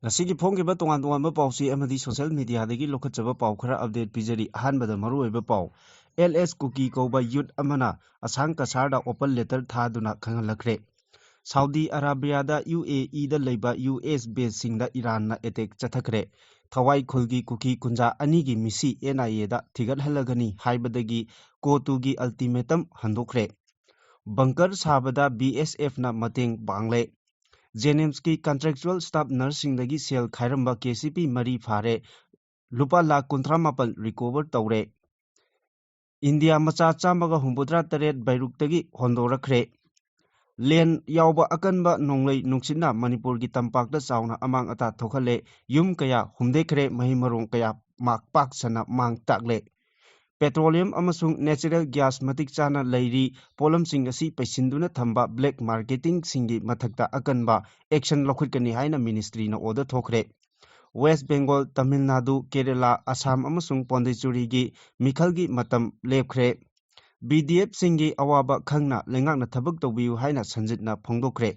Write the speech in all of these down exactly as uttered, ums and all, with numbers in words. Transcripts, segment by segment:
ꯉꯁꯤꯒꯤ ꯐꯣꯡꯈꯤꯕ ꯇꯣꯉꯥꯟ ꯇꯣꯉꯥꯟꯕ ꯄꯥꯎꯆꯦ ꯑꯃꯗꯤ social mediaꯗꯒꯤ ꯂꯧꯈꯠꯆꯕ ꯄꯥꯎ ꯈꯔ update ꯄꯤꯖꯔꯤ꯫ ꯑꯍꯥꯟꯕꯗ ꯃꯔꯨꯑꯣꯏꯕ ꯄꯥꯎ, ꯑꯦꯜ ꯑꯦꯁ ꯀꯨꯀꯤ ꯀꯧꯕ youth ꯑꯃꯅ ꯑꯁꯥꯝ ꯀꯁꯥꯔꯗ open letter ꯊꯥꯗꯨꯅ ꯈꯪꯍꯜꯂꯛꯈ꯭ꯔꯦ꯫ ꯁꯥꯎꯗꯤ ꯑꯔꯥꯕꯤꯌꯥꯗ ꯌꯨ ꯑꯦ ꯏꯗ ꯂꯩꯕ ꯌꯨ ꯑꯦꯁ baseꯁꯤꯡꯗ ꯏꯔꯥꯟꯅ attack ꯆꯠꯊꯈ꯭ꯔꯦ꯫ ꯊꯋꯥꯏ ꯈꯨꯜꯒꯤ ꯀꯨꯀꯤ ꯀꯨꯟꯖꯥ ꯑꯅꯤꯒꯤ ꯃꯤꯁꯤ ꯑꯦꯟ ꯑꯥꯏ ꯑꯦꯗ ꯊꯤꯒꯠꯍꯜꯂꯒꯅꯤ ꯍꯥꯏꯕꯗꯒꯤ ꯀꯣꯇꯨꯒꯤ ultimatum ꯍꯟꯗꯣꯛꯈ꯭ꯔꯦ꯫ Bunker ꯁꯥꯕꯗ ꯕꯤ ꯑꯦꯁ ꯑꯦꯐꯅ ꯃꯇꯦꯡ ꯄꯥꯡꯂꯦ꯫ ꯖꯦꯅꯤꯝꯁꯀꯤ contractual staff nurseꯁꯤꯡꯗꯒꯤ ꯁꯦꯜ ꯈꯥꯏꯔꯝꯕ ꯀꯦ ꯁꯤ ꯄꯤ ꯃꯔꯤ ꯐꯥꯔꯦ꯫ ꯂꯨꯄꯥ ꯂꯥꯈ ꯀꯨꯟꯊ꯭ꯔꯥ ꯃꯥꯄꯜ recover ꯇꯧꯔꯦ꯫ ꯏꯟꯗꯤꯌꯥ ꯃꯆꯥ ꯆꯥꯝꯃꯒ ꯍꯨꯝꯐꯨꯇꯔꯥ ꯇꯔꯦꯠ ꯕꯩꯔꯨꯛꯇꯒꯤ ꯍꯣꯟꯗꯣꯔꯛꯈ꯭ꯔꯦ꯫ ꯂꯦꯟ ꯌꯥꯎꯕ ꯑꯀꯟꯕ ꯅꯣꯡꯂꯩ ꯅꯨꯡꯁꯤꯠꯅ ꯃꯅꯤꯄꯨꯔꯒꯤ ꯇꯝꯄꯥꯛꯇ ꯆꯥꯎꯅ ꯑꯃꯥꯡ ꯑꯇꯥ ꯊꯣꯛꯍꯜꯂꯦ꯫ ꯌꯨꯝ ꯀꯌꯥ ꯍꯨꯝꯗꯦꯛꯈ꯭ꯔꯦ꯫ ꯃꯍꯩ ꯃꯔꯣꯡ ꯀꯌꯥ ꯃꯥꯛ ꯄꯥꯛ ꯁꯟꯅ ꯃꯥꯡ ꯇꯥꯛꯂꯦ꯫ Petroleum ꯑꯃꯁꯨꯡ natural gas ꯃꯇꯤꯛ ꯆꯥꯅ ꯂꯩꯔꯤ꯫ ꯄꯣꯠꯂꯝꯁꯤꯡ ꯑꯁꯤ ꯄꯩꯁꯤꯟꯗꯨꯅ ꯊꯝꯕ black marketingꯁꯤꯡꯒꯤ ꯃꯊꯛꯇ ꯑꯀꯟꯕ action ꯂꯧꯈꯠꯀꯅꯤ ꯍꯥꯏꯅ ministryꯅ order ꯊꯣꯛꯈ꯭ꯔꯦ꯫ West Bengal, ꯇꯥꯃꯤꯜ ꯅꯥꯗꯨ, ꯀꯦꯔꯦꯂꯥ, ꯑꯁꯥꯝ ꯑꯃꯁꯨꯡ ꯄꯣꯟꯗꯤꯆꯦꯔꯤꯒꯤ ꯃꯤꯈꯜꯒꯤ ꯃꯇꯝ ꯂꯦꯞꯈ꯭ꯔꯦ꯫ ꯕꯤ ꯗꯤ ꯑꯦꯐꯁꯤꯡꯒꯤ ꯑꯋꯥꯕ ꯈꯪꯅ ꯂꯩꯉꯥꯛꯅ ꯊꯕꯛ ꯇꯧꯕꯤꯌꯨ ꯍꯥꯏꯅ ꯁꯟꯖꯤꯠꯅ ꯐꯣꯡꯗꯣꯛꯈ꯭ꯔꯦ꯫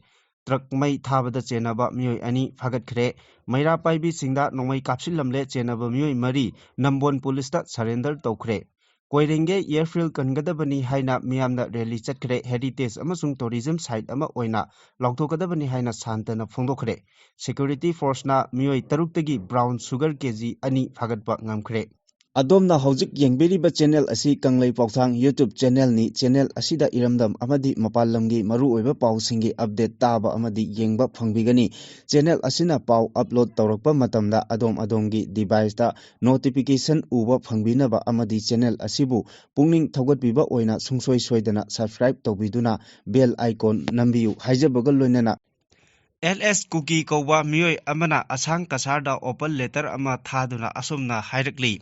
Truck ꯃꯩ ꯊꯥꯕꯗ ꯆꯦꯟꯅꯕ ꯃꯤꯑꯣꯏ ꯑꯅꯤ ꯐꯥꯒꯠꯈ꯭ꯔꯦ꯫ ꯃꯩꯔꯥ ꯄꯥꯏꯕꯤꯁꯤꯡꯗ ꯅꯣꯡꯃꯩ ꯀꯥꯞꯁꯤꯜꯂꯝꯂꯦ꯫ ꯆꯦꯟꯅꯕ ꯃꯤꯑꯣꯏ ꯃꯔꯤ ꯅꯝꯕꯣꯟ ꯄꯨꯂꯤꯁꯇ surrender ꯇꯧꯈ꯭ꯔꯦ꯫ ꯀꯣꯏꯔꯦꯡꯒꯩ airfield ꯀꯟꯒꯗꯕꯅꯤ ꯍꯥꯏꯅ ꯃꯤꯌꯥꯝꯅ rally ꯆꯠꯈ꯭ꯔꯦ꯫ Heritage ꯑꯃꯁꯨꯡ tourism site ꯑꯃ ꯑꯣꯏꯅ ꯂꯥꯎꯊꯣꯛꯀꯗꯕꯅꯤ ꯍꯥꯏꯅ ꯁꯥꯟꯇꯅ ꯐꯣꯡꯗꯣꯛꯈ꯭ꯔꯦ꯫ Security forceꯅ ꯃꯤꯑꯣꯏ ꯇꯔꯨꯛꯇꯒꯤ brown sugar ꯀꯦ ꯖꯤ ꯑꯅꯤ ꯐꯥꯒꯠꯄ ꯉꯝꯈ꯭ꯔꯦ꯫ ꯑꯗꯣꯝꯅ ꯍꯧꯖꯤꯛ ꯌꯦꯡꯕꯤꯔꯤꯕ channel ꯑꯁꯤ ꯀꯪꯂꯩ ꯄꯥꯎꯊꯥꯡ YouTube channelꯅꯤ꯫ Channel ꯑꯁꯤꯗ ꯏꯔꯝꯗꯝ ꯑꯃꯗꯤ ꯃꯄꯥꯟ ꯂꯝꯒꯤ ꯃꯔꯨꯑꯣꯏꯕ ꯄꯥꯎꯁꯤꯡꯒꯤ update ꯇꯥꯕ ꯑꯃꯗꯤ ꯌꯦꯡꯕ ꯐꯪꯕꯤꯒꯅꯤ꯫ Channel ꯑꯁꯤꯅ ꯄꯥꯎ upload ꯇꯧꯔꯛꯄ ꯃꯇꯝꯗ ꯑꯗꯣꯝ ꯑꯗꯣꯝꯒꯤ deviceꯇ notification ꯎꯕ ꯐꯪꯕꯤꯅꯕ ꯑꯃꯗꯤ channel ꯑꯁꯤꯕꯨ ꯄꯨꯛꯅꯤꯡ ꯊꯧꯒꯠꯄꯤꯕ ꯑꯣꯏꯅ ꯁꯨꯡꯁꯣꯏ ꯁꯣꯏꯗꯅ subscribe ꯇꯧꯕꯤꯗꯨꯅ bell icon ꯅꯝꯕꯤꯌꯨ ꯍꯥꯏꯖꯕꯒ ꯂꯣꯏꯅꯅ ꯑꯦꯜ ꯑꯦꯁ ꯀꯨꯀꯤ ꯀꯧꯕ ꯃꯤꯑꯣꯏ ꯑꯃꯅ ꯑꯁꯥꯝ ꯀꯁꯥꯔꯗ open letter ꯑꯃ ꯊꯥꯗꯨꯅ ꯑꯁꯨꯝꯅ ꯍꯥꯏꯔꯛꯂꯤ,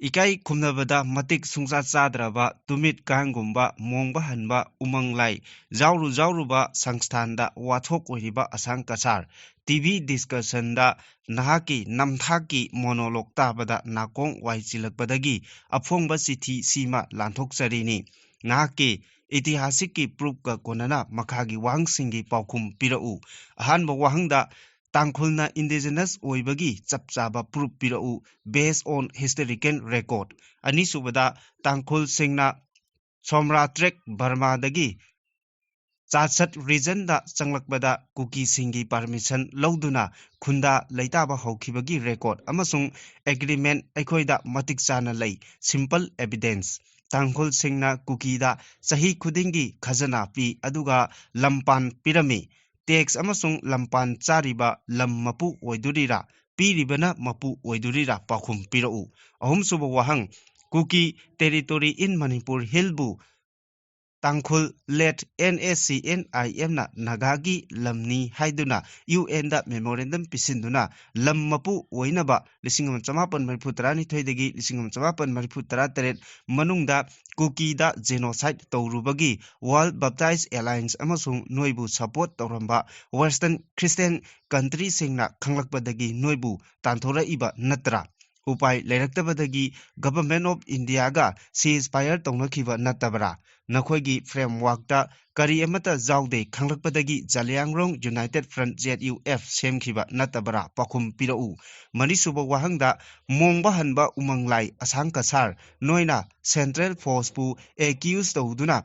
ꯏꯀꯥꯏ ꯈꯨꯝꯅꯕꯗ ꯃꯇꯤꯛ ꯁꯨꯡꯆꯥ ꯆꯥꯗ꯭ꯔꯕ ꯇꯨꯃꯤꯠ ꯀꯥꯡꯒꯨꯝꯕ ꯃꯣꯡꯕ ꯍꯟꯕ ꯎꯃꯪ ꯂꯥꯏ ꯌꯥꯎꯔꯨ ꯌꯥꯎꯔꯨꯕ ꯁꯪꯁꯊꯥꯟꯗ ꯋꯥꯊꯣꯛ ꯑꯣꯏꯔꯤꯕ ꯑꯁꯥꯝ ꯀꯁꯥꯔ ꯇꯤ ꯚꯤ discussionꯗ ꯅꯍꯥꯛꯀꯤ ꯅꯝꯊꯥꯛꯀꯤ monologue ꯇꯥꯕꯗ ꯅꯥꯀꯣꯡ ꯋꯥꯏ ꯆꯤꯜꯂꯛꯄꯗꯒꯤ ꯑꯐꯣꯡꯕ ꯆꯤꯊꯤ ꯁꯤꯃ ꯂꯥꯟꯊꯣꯛꯆꯔꯤꯅꯤ꯫ ꯅꯍꯥꯛꯀꯤ ꯏꯇꯤꯍꯥꯁꯤꯛꯀꯤ proofꯀ ꯀꯣꯟꯅꯅ ꯃꯈꯥꯒꯤ ꯋꯥꯍꯪꯁꯤꯡꯒꯤ ꯄꯥꯎꯈꯨꯝ ꯄꯤꯔꯛꯎ꯫ ꯑꯍꯥꯟꯕ ꯋꯥꯍꯪꯗ, ꯇꯥꯡꯈꯨꯜꯅ indigenous ꯑꯣꯏꯕꯒꯤ ꯆꯞ ꯆꯥꯕ proof ꯄꯤꯔꯛꯎ, based on historical record꯫ ꯑꯅꯤꯁꯨꯕꯗ, ꯇꯥꯡꯈꯨꯜꯁꯤꯡꯅ ꯁꯣꯝꯔꯥ tract ꯕꯔꯃꯥꯗꯒꯤ ꯆꯥꯠꯁꯠ regionꯗ ꯆꯪꯂꯛꯄꯗ ꯀꯨꯀꯤꯁꯤꯡꯒꯤ permission ꯂꯧꯗꯨꯅ ꯈꯨꯟꯗꯥ ꯂꯩꯇꯥꯕ ꯍꯧꯈꯤꯕꯒꯤ record ꯑꯃꯁꯨꯡ agreement ꯑꯩꯈꯣꯏꯗ ꯃꯇꯤꯛ ꯆꯥꯅ ꯂꯩ꯫ Simple evidence꯫ ꯇꯥꯡꯈꯨꯜꯁꯤꯡꯅ ꯀꯨꯀꯤꯗ ꯆꯍꯤ ꯈꯨꯗꯤꯡꯒꯤ ꯈꯖꯅꯥ ꯄꯤ, ꯑꯗꯨꯒ ꯂꯝꯄꯥꯟ ꯄꯤꯔꯝꯃꯤ꯫ Tax ꯑꯃꯁꯨꯡ ꯂꯝꯄꯥꯟ ꯆꯥꯔꯤꯕ ꯂꯝ ꯃꯄꯨ ꯑꯣꯏꯗꯣꯔꯤꯔꯥ? ꯄꯤꯔꯤꯕꯅ ꯃꯄꯨ ꯑꯣꯏꯗꯣꯔꯤꯔꯥ? ꯄꯥꯎꯈꯨꯝ ꯄꯤꯔꯛꯎ꯫ ꯑꯍꯨꯝꯁꯨꯕ ꯋꯥꯍꯪ, ꯀꯨꯀꯤ territory in Manipur Hillꯕꯨ Tangkhul led NSCN-IMꯅ ꯅꯥꯒꯥꯒꯤ ꯂꯝꯅꯤ ꯍꯥꯏꯗꯨꯅ UNꯗ memorandum ꯄꯤꯁꯤꯟꯗꯨꯅ ꯂꯝ ꯃꯄꯨ ꯑꯣꯏꯅꯕ ꯂꯤꯁꯤꯡ ꯑꯃ ꯆꯃꯥꯄꯟ ꯃꯔꯤꯐꯨ ꯇꯔꯥꯅꯤꯊꯣꯏꯗꯒꯤ ꯂꯤꯁꯤꯡ ꯑꯃ ꯆꯃꯥꯄꯟ ꯃꯔꯤꯐꯨ ꯇꯔꯥꯇꯔꯦꯠ ꯃꯅꯨꯡꯗ ꯀꯨꯀꯤꯗ genocide ꯇꯧꯔꯨꯕꯒꯤ World Baptist Alliance ꯑꯃꯁꯨꯡ ꯅꯣꯏꯕꯨ support ꯇꯧꯔꯝꯕ Western Christian countryꯁꯤꯡꯅ ꯈꯪꯂꯛꯄꯗꯒꯤ ꯅꯣꯏꯕꯨ ꯇꯥꯟꯊꯣꯔꯛꯏꯕ ꯅꯠꯇ꯭ꯔꯥ? ꯎꯄꯥꯏ ꯂꯩꯔꯛꯇꯕꯗꯒꯤ Government of Indiaꯒ ceasefire ꯇꯧꯅꯈꯤꯕ ꯅꯠꯇꯕ꯭ꯔꯥ? ꯅꯈꯣꯏꯒꯤ frameworkꯇ ꯀꯔꯤ ꯑꯃꯠꯇ ꯌꯥꯎꯗꯦ ꯈꯪꯂꯛꯄꯗꯒꯤ ꯖꯥꯂꯤꯌꯥꯡꯔꯣꯡ United Front, ZUF, ꯁꯦꯝꯈꯤꯕ ꯅꯠꯇꯕ꯭ꯔꯥ? ꯄꯥꯎꯈꯨꯝ ꯄꯤꯔꯛꯎ꯫ ꯃꯔꯤꯁꯨꯕ ꯋꯥꯍꯪꯗ, ꯃꯣꯡꯕ ꯍꯟꯕ ꯎꯃꯪ ꯂꯥꯏ ꯑꯁꯥꯡ ꯀꯁꯥꯔ, ꯅꯣꯏꯅ Central Forceꯄꯨ accuse ꯇꯧꯗꯨꯅ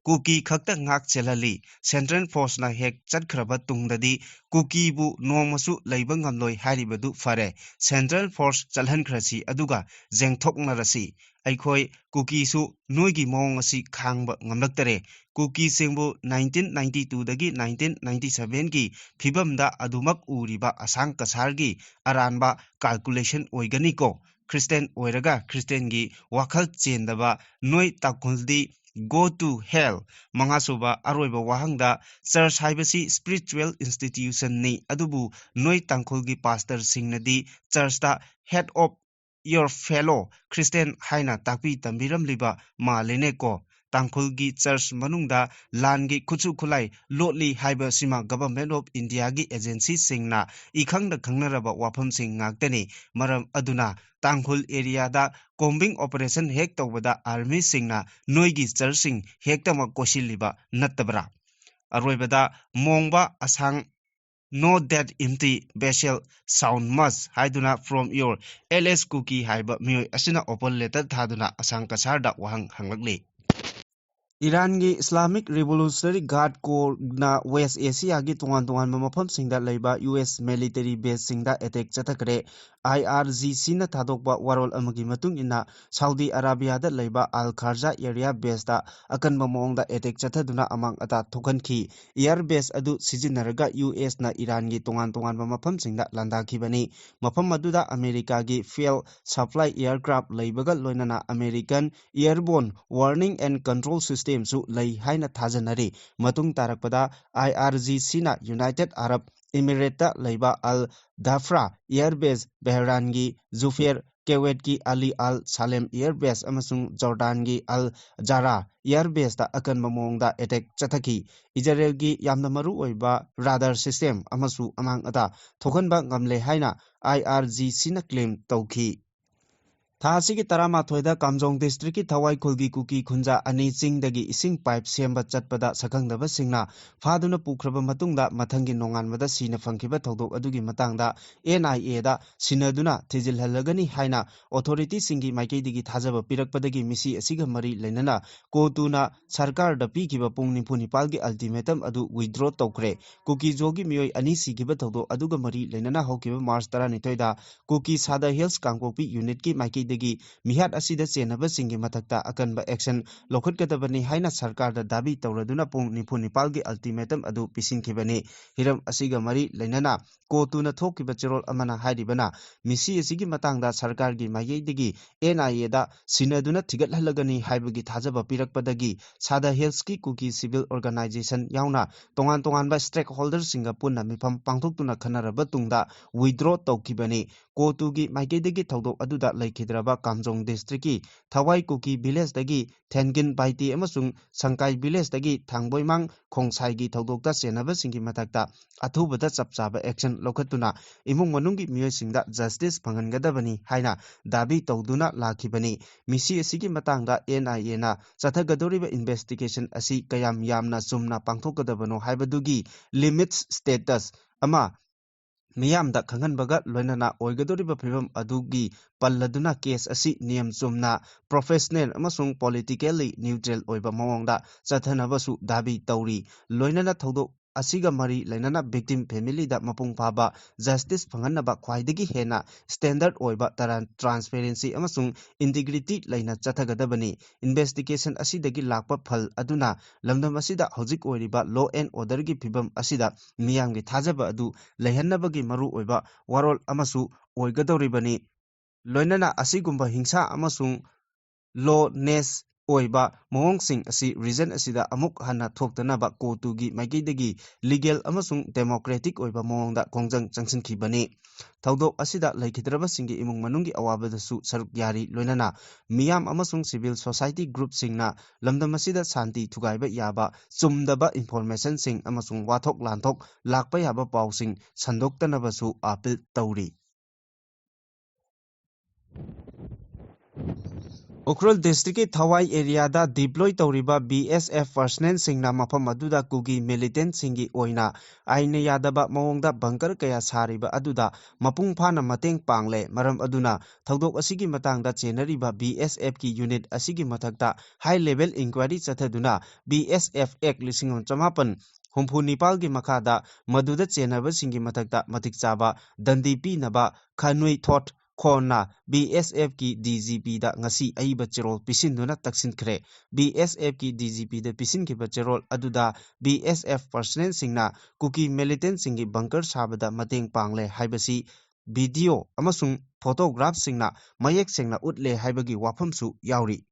ꯀꯨꯀꯤ ꯈꯛꯇ ꯉꯥꯛ ꯆꯦꯜꯍꯜꯂꯤ꯫ Central Forceꯅ ꯍꯦꯛ ꯆꯠꯈ꯭ꯔꯕ ꯇꯨꯡꯗꯗꯤ ꯀꯨꯀꯤꯕꯨ ꯅꯣꯡꯃꯁꯨ ꯂꯩꯕ ꯉꯝꯂꯣꯏ ꯍꯥꯏꯔꯤꯕꯗꯨ ꯐꯔꯦ꯫ Central Force ꯆꯠꯍꯟꯈ꯭ꯔꯁꯤ, ꯑꯗꯨꯒ ꯌꯦꯡꯊꯣꯛꯅꯔꯁꯤ꯫ ꯑꯩꯈꯣꯏ ꯀꯨꯀꯤꯁꯨ ꯅꯣꯏꯒꯤ ꯃꯑꯣꯡ ꯑꯁꯤ ꯈꯥꯡꯕ ꯉꯝꯂꯛꯇꯔꯦ꯫ ꯀꯨꯀꯤꯁꯤꯡꯕꯨ nineteen ninety twoꯗꯒꯤ nineteen ninety sevenꯒꯤ ꯐꯤꯕꯝꯗ ꯑꯗꯨꯃꯛ ꯎꯔꯤꯕ ꯑꯁꯥꯡ ꯀꯁꯥꯔꯒꯤ ꯑꯔꯥꯟꯕ calculation ꯑꯣꯏꯒꯅꯤꯀꯣ꯫ Christian ꯑꯣꯏꯔꯒ Christianꯒꯤ ꯋꯥꯈꯜ ꯆꯦꯟꯗꯕ ꯅꯣꯏ ꯇꯥꯡꯈꯨꯜꯗꯤ go to hell꯫ ꯃꯉꯥꯁꯨꯕ ꯑꯔꯣꯏꯕ ꯋꯥꯍꯪꯗ, church ꯍꯥꯏꯕꯁꯤ spiritual institutionꯅꯤ, ꯑꯗꯨꯕꯨ ꯅꯣꯏ ꯇꯥꯡꯈꯨꯜꯒꯤ pastorꯁꯤꯡꯅꯗꯤ churchꯇ head of your fellow Christian ꯍꯥꯏꯅ ꯇꯥꯛꯄꯤ ꯇꯝꯕꯤꯔꯝꯂꯤꯕ ꯃꯥꯜꯂꯦꯅꯦꯀꯣ꯫ ꯇꯥꯡꯈꯨꯜꯒꯤ church ꯃꯅꯨꯡꯗ ꯂꯥꯟꯒꯤ ꯈꯨꯠꯁꯨ ꯈꯨꯠꯂꯥꯏ ꯂꯣꯠꯂꯤ ꯍꯥꯏꯕꯁꯤꯃ Government of Indiaꯒꯤ agencyꯁꯤꯡꯅ ꯏꯈꯪꯗ ꯈꯪꯅꯔꯕ ꯋꯥꯐꯝꯁꯤꯡ ꯉꯥꯛꯇꯅꯤ꯫ ꯃꯔꯝ ꯑꯗꯨꯅ ꯇꯥꯡꯈꯨꯜ areaꯗ combing operation ꯍꯦꯛ ꯇꯧꯕꯗ armyꯁꯤꯡꯅ ꯅꯣꯏꯒꯤ churchꯁꯤꯡ ꯍꯦꯛꯇꯃꯛ ꯀꯣꯏꯁꯤꯜꯂꯤꯕ ꯅꯠꯇꯕ꯭ꯔꯥ? ꯑꯔꯣꯏꯕꯗ, ꯃꯣꯡꯕ ꯑꯁꯥꯡ "No dead empty vessel sound much" ꯍꯥꯏꯗꯨꯅ from your L S Kuki ꯍꯥꯏꯕ ꯃꯤꯑꯣꯏ ꯑꯁꯤꯅ open letter ꯊꯥꯗꯨꯅ ꯑꯁꯥꯡ ꯀꯁꯥꯔꯗ ꯋꯥꯍꯪ ꯍꯪꯂꯛꯂꯤ꯫ ꯏꯔꯥꯟꯒꯤ Islamic Revolutionary Guard Corps ꯅ West Asia ꯒꯤ ꯇꯣꯉꯥꯟ ꯇꯣꯉꯥꯟꯕ ꯃꯐꯝꯁꯤꯡꯗ ꯂꯩꯕ U S military base ꯁꯤꯡꯗ attack ꯆꯠꯊꯈ꯭ꯔꯦ꯫ I R G C ꯅ ꯊꯥꯗꯣꯛꯄ ꯋꯥꯔꯣꯜ ꯑꯃꯒꯤ ꯃꯇꯨꯡ ꯏꯟꯅ, ꯁꯥꯎꯗꯤ ꯑꯔꯥꯕꯤꯌꯥꯗ ꯂꯩꯕ Al Kharja area base ꯇ ꯑꯀꯟꯕ ꯃꯑꯣꯡꯗ attack ꯆꯠꯊꯗꯨꯅ ꯑꯃꯥꯡ ꯑꯇꯥ ꯊꯣꯛꯍꯟꯈꯤ꯫ Air base ꯑꯗꯨ ꯁꯤꯖꯤꯟꯅꯔꯒ U S ꯅ ꯏꯔꯥꯟꯒꯤ ꯇꯣꯉꯥꯟ ꯇꯣꯉꯥꯟꯕ ꯃꯐꯝꯁꯤꯡꯗ ꯂꯥꯟꯗꯥꯈꯤꯕꯅꯤ꯫ ꯃꯐꯝ ꯑꯗꯨꯗ ꯑꯃꯦꯔꯤꯀꯥꯒꯤ fuel supply aircraft ꯂꯩꯕꯒ ꯂꯣꯏꯅꯅ American airborne warning and control system ꯁꯨ ꯂꯩ ꯍꯥꯏꯅ ꯊꯥꯖꯅꯔꯤ꯫ ꯃꯇꯨꯡ ꯇꯥꯔꯛꯄꯗ, I R G C ꯅ United Arab Emirates ꯇ ꯂꯩꯕ Al Dhafra air base, ꯕꯍꯔꯥꯟꯒꯤ ꯖꯨꯐꯦꯔ, ꯀꯨꯋꯦꯠꯀꯤ Ali Al Salem air base ꯑꯃꯁꯨꯡ ꯖꯣꯔꯗꯥꯟꯒꯤ Al Jara air base ꯇ ꯑꯀꯟꯕ ꯃꯑꯣꯡꯗ attack ꯆꯠꯊꯈꯤ꯫ ꯏꯖꯔꯦꯜꯒꯤ ꯌꯥꯝꯅ ꯃꯔꯨ ꯑꯣꯏꯕ radar system ꯑꯃꯁꯨ ꯑꯃꯥꯡ ꯑꯇꯥ ꯊꯣꯛꯍꯟꯕ ꯉꯝꯂꯦ ꯍꯥꯏꯅ I R G C ꯅ claim ꯇꯧꯈꯤ꯫ ꯊꯥ ꯑꯁꯤꯒꯤ ꯇꯔꯥꯃꯥꯊꯣꯏꯗ ꯀꯥꯝꯖꯣꯡ district ꯀꯤ ꯊꯋꯥꯏ ꯈꯨꯜꯒꯤ ꯀꯨꯀꯤ ꯈꯨꯟꯖꯥ ꯑꯅꯤ ꯆꯤꯡꯗꯒꯤ ꯏꯁꯤꯡ pipe ꯁꯦꯝꯕ ꯆꯠꯄꯗ ꯁꯛꯈꯪꯗꯕꯁꯤꯡꯅ ꯐꯥꯗꯨꯅ ꯄꯨꯈ꯭ꯔꯕ ꯃꯇꯨꯡꯗ, ꯃꯊꯪꯒꯤ ꯅꯣꯡꯉꯥꯟꯕꯗ ꯁꯤꯅ ꯐꯪꯈꯤꯕ ꯊꯧꯗꯣꯛ ꯑꯗꯨꯒꯤ ꯃꯇꯥꯡꯗ N I A ꯗ ꯁꯤꯟꯅꯗꯨꯅ ꯊꯤꯖꯤꯜꯍꯜꯂꯒꯅꯤ ꯍꯥꯏꯅ authority ꯁꯤꯡꯒꯤ ꯃꯥꯏꯀꯩꯗꯒꯤ ꯊꯥꯖꯕ ꯄꯤꯔꯛꯄꯗꯒꯤ, ꯃꯤꯁꯤ ꯑꯁꯤꯒ ꯃꯔꯤ ꯂꯩꯅꯅ ꯀꯣꯇꯨꯅ ꯁꯔꯀꯥꯔꯗ ꯄꯤꯈꯤꯕ ꯄꯨꯡ ꯅꯤꯐꯨ ꯅꯤꯄꯥꯜꯒꯤ ultimatum ꯑꯗꯨ withdraw ꯇꯧꯈ꯭ꯔꯦ꯫ ꯀꯨꯀꯤꯖꯣꯒꯤ ꯃꯤꯑꯣꯏ ꯑꯅꯤ ꯁꯤꯈꯤꯕ ꯊꯧꯗꯣꯛ ꯑꯗꯨꯒ ꯃꯔꯤ ꯂꯩꯅꯅ ꯍꯧꯈꯤꯕ March ꯇꯔꯥꯅꯤꯊꯣꯏꯗ ꯀꯨꯀꯤ ꯁꯥꯗꯥ Hills ꯀꯥꯡꯄꯣꯛꯄꯤ unit ꯀꯤ ꯃꯥꯏꯀꯩꯗꯒꯤ ꯃꯤꯍꯥꯠ ꯑꯁꯤꯗ ꯆꯦꯟꯅꯕꯁꯤꯡꯒꯤ ꯃꯊꯛꯇ ꯑꯀꯟꯕ action ꯂꯧꯈꯠꯀꯗꯕꯅꯤ ꯍꯥꯏꯅ ꯁꯔꯀꯥꯔꯗ ꯗꯥꯕꯤ ꯇꯧꯔꯗꯨꯅ ꯄꯨꯡ ꯅꯤꯐꯨ ꯅꯤꯄꯥꯜꯒꯤ ultimatum ꯑꯗꯨ ꯄꯤꯁꯤꯟꯈꯤꯕꯅꯤ꯫ ꯍꯤꯔꯝ ꯑꯁꯤꯒ ꯃꯔꯤ ꯂꯩꯅꯅ ꯀꯣꯇꯨꯅ ꯊꯣꯛꯈꯤꯕ ꯆꯦꯔꯣꯜ ꯑꯃꯅ ꯍꯥꯏꯔꯤꯕꯅ, ꯃꯤꯁꯤ ꯑꯁꯤꯒꯤ ꯃꯇꯥꯡꯗ ꯁꯔꯀꯥꯔꯒꯤ ꯃꯥꯏꯀꯩꯗꯒꯤ N I A ꯗ ꯁꯤꯟꯅꯗꯨꯅ ꯊꯤꯒꯠꯍꯜꯂꯒꯅꯤ ꯍꯥꯏꯕꯒꯤ ꯊꯥꯖꯕ ꯄꯤꯔꯛꯄꯗꯒꯤ, ꯁꯥꯗꯥ Hills ꯀꯤ ꯀꯨꯀꯤ civil organisation ꯌꯥꯎꯅ ꯇꯣꯉꯥꯟ ꯇꯣꯉꯥꯟꯕ stakeholder ꯁꯤꯡꯒ ꯄꯨꯟꯅ ꯃꯤꯐꯝ ꯄꯥꯡꯊꯣꯛꯇꯨꯅ ꯈꯟꯅꯔꯕ ꯇꯨꯡꯗ withdraw ꯇꯧꯈꯤꯕꯅꯤ꯫ ꯀꯣꯇꯨꯒꯤ ꯃꯥꯏꯀꯩꯗꯒꯤ ꯊꯧꯗꯣꯛ ꯑꯗꯨꯗ ꯂꯩꯈꯤꯗ꯭ꯔꯕ ꯀꯥꯝꯖꯣꯡ district ꯀꯤ ꯊꯋꯥꯏ ꯀꯨꯀꯤ village ꯇꯒꯤ ꯊꯦꯟꯒꯤꯟ ꯕꯥꯏꯇꯦ ꯑꯃꯁꯨꯡ ꯁꯪꯀꯥꯏ village ꯇꯒꯤ ꯊꯥꯡꯕꯣꯏꯃꯥꯡ ꯈꯣꯡꯁꯥꯏꯒꯤ ꯊꯧꯗꯣꯛꯇ ꯆꯦꯟꯅꯕꯁꯤꯡꯒꯤ ꯃꯊꯛꯇ ꯑꯊꯨꯕꯗ ꯆꯞ ꯆꯥꯕ action ꯂꯧꯈꯠꯇꯨꯅ ꯏꯃꯨꯡ ꯃꯅꯨꯡꯒꯤ ꯃꯤꯑꯣꯏꯁꯤꯡꯗ justice ꯐꯪꯍꯟꯒꯗꯕꯅꯤ ꯍꯥꯏꯅ ꯗꯥꯕꯤ ꯇꯧꯗꯨꯅ ꯂꯥꯛꯈꯤꯕꯅꯤ꯫ ꯃꯤꯁꯤ ꯑꯁꯤꯒꯤ ꯃꯇꯥꯡꯗ N I A ꯅ ꯆꯠꯊꯒꯗꯧꯔꯤꯕ investigation ꯑꯁꯤ ꯀꯌꯥꯝ ꯌꯥꯝꯅ ꯆꯨꯝꯅ ꯄꯥꯡꯊꯣꯛꯀꯗꯕꯅꯣ ꯍꯥꯏꯕꯗꯨꯒꯤ limits status ꯑꯃ ꯃꯤꯌꯥꯝꯗ ꯈꯪꯍꯟꯕꯒ ꯂꯣꯏꯅꯅ ꯑꯣꯏꯒꯗꯧꯔꯤꯕ ꯐꯤꯕꯝ ꯑꯗꯨꯒꯤ ꯄꯜꯂꯗꯨꯅ case ꯑꯁꯤ ꯅꯤꯌꯝ ꯆꯨꯝꯅ, professional ꯑꯃꯁꯨꯡ politically neutral ꯑꯣꯏꯕ ꯃꯑꯣꯡꯗ ꯆꯠꯊꯅꯕꯁꯨ ꯗꯥꯕꯤ ꯇꯧꯔꯤ꯫ ꯂꯣꯏꯅꯅ ꯊꯧꯗꯣꯛ ꯑꯁꯤꯒ ꯃꯔꯤ ꯂꯩꯅꯅ victim family ꯗ ꯃꯄꯨꯡ ꯐꯥꯕ justice ꯐꯪꯍꯟꯅꯕ ꯈ꯭ꯋꯥꯏꯗꯒꯤ ꯍꯦꯟꯅ standard ꯑꯣꯏꯕ ꯇꯔꯥꯟ-, transparency ꯑꯃꯁꯨꯡ integrity ꯂꯩꯅ ꯆꯠꯊꯒꯗꯕꯅꯤ꯫ Investigation ꯑꯁꯤꯗꯒꯤ ꯂꯥꯛꯄ ꯐꯜ ꯑꯗꯨꯅ ꯂꯝꯗꯝ ꯑꯁꯤꯗ ꯍꯧꯖꯤꯛ ꯑꯣꯏꯔꯤꯕ law and order ꯒꯤ ꯐꯤꯕꯝ ꯑꯁꯤꯗ ꯃꯤꯌꯥꯝꯒꯤ ꯊꯥꯖꯕ ꯑꯗꯨ ꯂꯩꯍꯟꯅꯕꯒꯤ ꯃꯔꯨꯑꯣꯏꯕ ꯋꯥꯔꯣꯜ ꯑꯃꯁꯨ ꯑꯣꯏꯒꯗꯧꯔꯤꯕꯅꯤ꯫ ꯂꯣꯏꯅꯅ ꯑꯁꯤꯒꯨꯝꯕ ꯍꯤꯡꯁꯥ ꯑꯃꯁꯨꯡ lawless ꯑꯣꯏꯕ ꯃꯑꯣꯡꯁꯤꯡ ꯑꯁꯤ region ꯑꯁꯤꯗ ꯑꯃꯨꯛ ꯍꯟꯅ ꯊꯣꯛꯇꯅꯕ ꯀꯣꯇꯨꯒꯤ ꯃꯥꯏꯀꯩꯗꯒꯤ legal ꯑꯃꯁꯨꯡ democratic ꯑꯣꯏꯕ ꯃꯑꯣꯡꯗ ꯈꯣꯡꯖꯪ ꯆꯪꯁꯤꯟꯈꯤꯕꯅꯤ꯫ ꯊꯧꯗꯣꯛ ꯑꯁꯤꯗ ꯂꯩꯈꯤꯗ꯭ꯔꯕꯁꯤꯡꯒꯤ ꯏꯃꯨꯡ ꯃꯅꯨꯡꯒꯤ ꯑꯋꯥꯕꯗꯁꯨ ꯁꯔꯨꯛ ꯌꯥꯔꯤ, ꯂꯣꯏꯅꯅ ꯃꯤꯌꯥꯝ ꯑꯃꯁꯨꯡ civil society group ꯁꯤꯡꯅ ꯂꯝꯗꯝ ꯑꯁꯤꯗ ꯁꯥꯟꯇꯤ ꯊꯨꯒꯥꯏꯕ ꯌꯥꯕ ꯆꯨꯝꯗꯕ information ꯁꯤꯡ ꯑꯃꯁꯨꯡ ꯋꯥꯊꯣꯛ ꯂꯥꯟꯊꯣꯛ ꯂꯥꯛꯄ ꯌꯥꯕ ꯄꯥꯎꯁꯤꯡ ꯁꯟꯗꯣꯛꯇꯅꯕꯁꯨ appeal ꯇꯧꯔꯤ꯫ ꯎꯈ꯭ꯔꯨꯜ district ꯀꯤ ꯊꯋꯥꯏ area ꯗ deploy ꯇꯧꯔꯤꯕ B S F personnel ꯁꯤꯡꯅ ꯃꯐꯝ ꯑꯗꯨꯗ ꯀꯨꯀꯤ militant ꯁꯤꯡꯒꯤ ꯑꯣꯏꯅ ꯑꯥꯏꯟꯅ ꯌꯥꯗꯕ ꯃꯑꯣꯡꯗ bunker ꯀꯌꯥ ꯁꯥꯔꯤꯕ ꯑꯗꯨꯗ ꯃꯄꯨꯡ ꯐꯥꯅ ꯃꯇꯦꯡ ꯄꯥꯡꯂꯦ꯫ ꯃꯔꯝ ꯑꯗꯨꯅ ꯊꯧꯗꯣꯛ ꯑꯁꯤꯒꯤ ꯃꯇꯥꯡꯗ ꯆꯦꯟꯅꯔꯤꯕ B S F ꯀꯤ unit ꯑꯁꯤꯒꯤ ꯃꯊꯛꯇ high level inquiry ꯆꯠꯊꯗꯨꯅ B S F Act ꯂꯤꯁꯤꯡ ꯑꯃ ꯆꯃꯥꯄꯟ ꯍꯨꯝꯐꯨ ꯅꯤꯄꯥꯜꯒꯤ ꯃꯈꯥꯗ ꯃꯗꯨꯗ ꯆꯦꯟꯅꯕꯁꯤꯡꯒꯤ ꯃꯊꯛꯇ ꯃꯇꯤꯛ ꯆꯥꯕ ꯗꯟꯗꯤ ꯄꯤꯅꯕ ꯈꯟꯋꯤ ꯊꯣꯠ ꯈꯣꯟꯅ B S F ꯀꯤ D G P ꯗ ꯉꯁꯤ ꯑꯏꯕ ꯆꯦꯔꯣꯜ ꯄꯤꯁꯤꯟꯗꯨꯅ ꯇꯛꯁꯤꯟꯈ꯭ꯔꯦ꯫ B S F ꯀꯤ D G P ꯗ ꯄꯤꯁꯤꯟꯈꯤꯕ ꯆꯦꯔꯣꯜ ꯑꯗꯨꯗ B S F personnel ꯁꯤꯡꯅ ꯀꯨꯀꯤ militant ꯁꯤꯡꯒꯤ bunker ꯁꯥꯕꯗ ꯃꯇꯦꯡ ꯄꯥꯡꯂꯦ ꯍꯥꯏꯕꯁꯤ video ꯑꯃꯁꯨꯡ photograph ꯁꯤꯡꯅ ꯃꯌꯦꯛ ꯁꯦꯡꯅ ꯎꯠꯂꯦ ꯍꯥꯏꯕꯒꯤ ꯋꯥꯐꯝꯁꯨ ꯌꯥꯎꯔꯤ꯫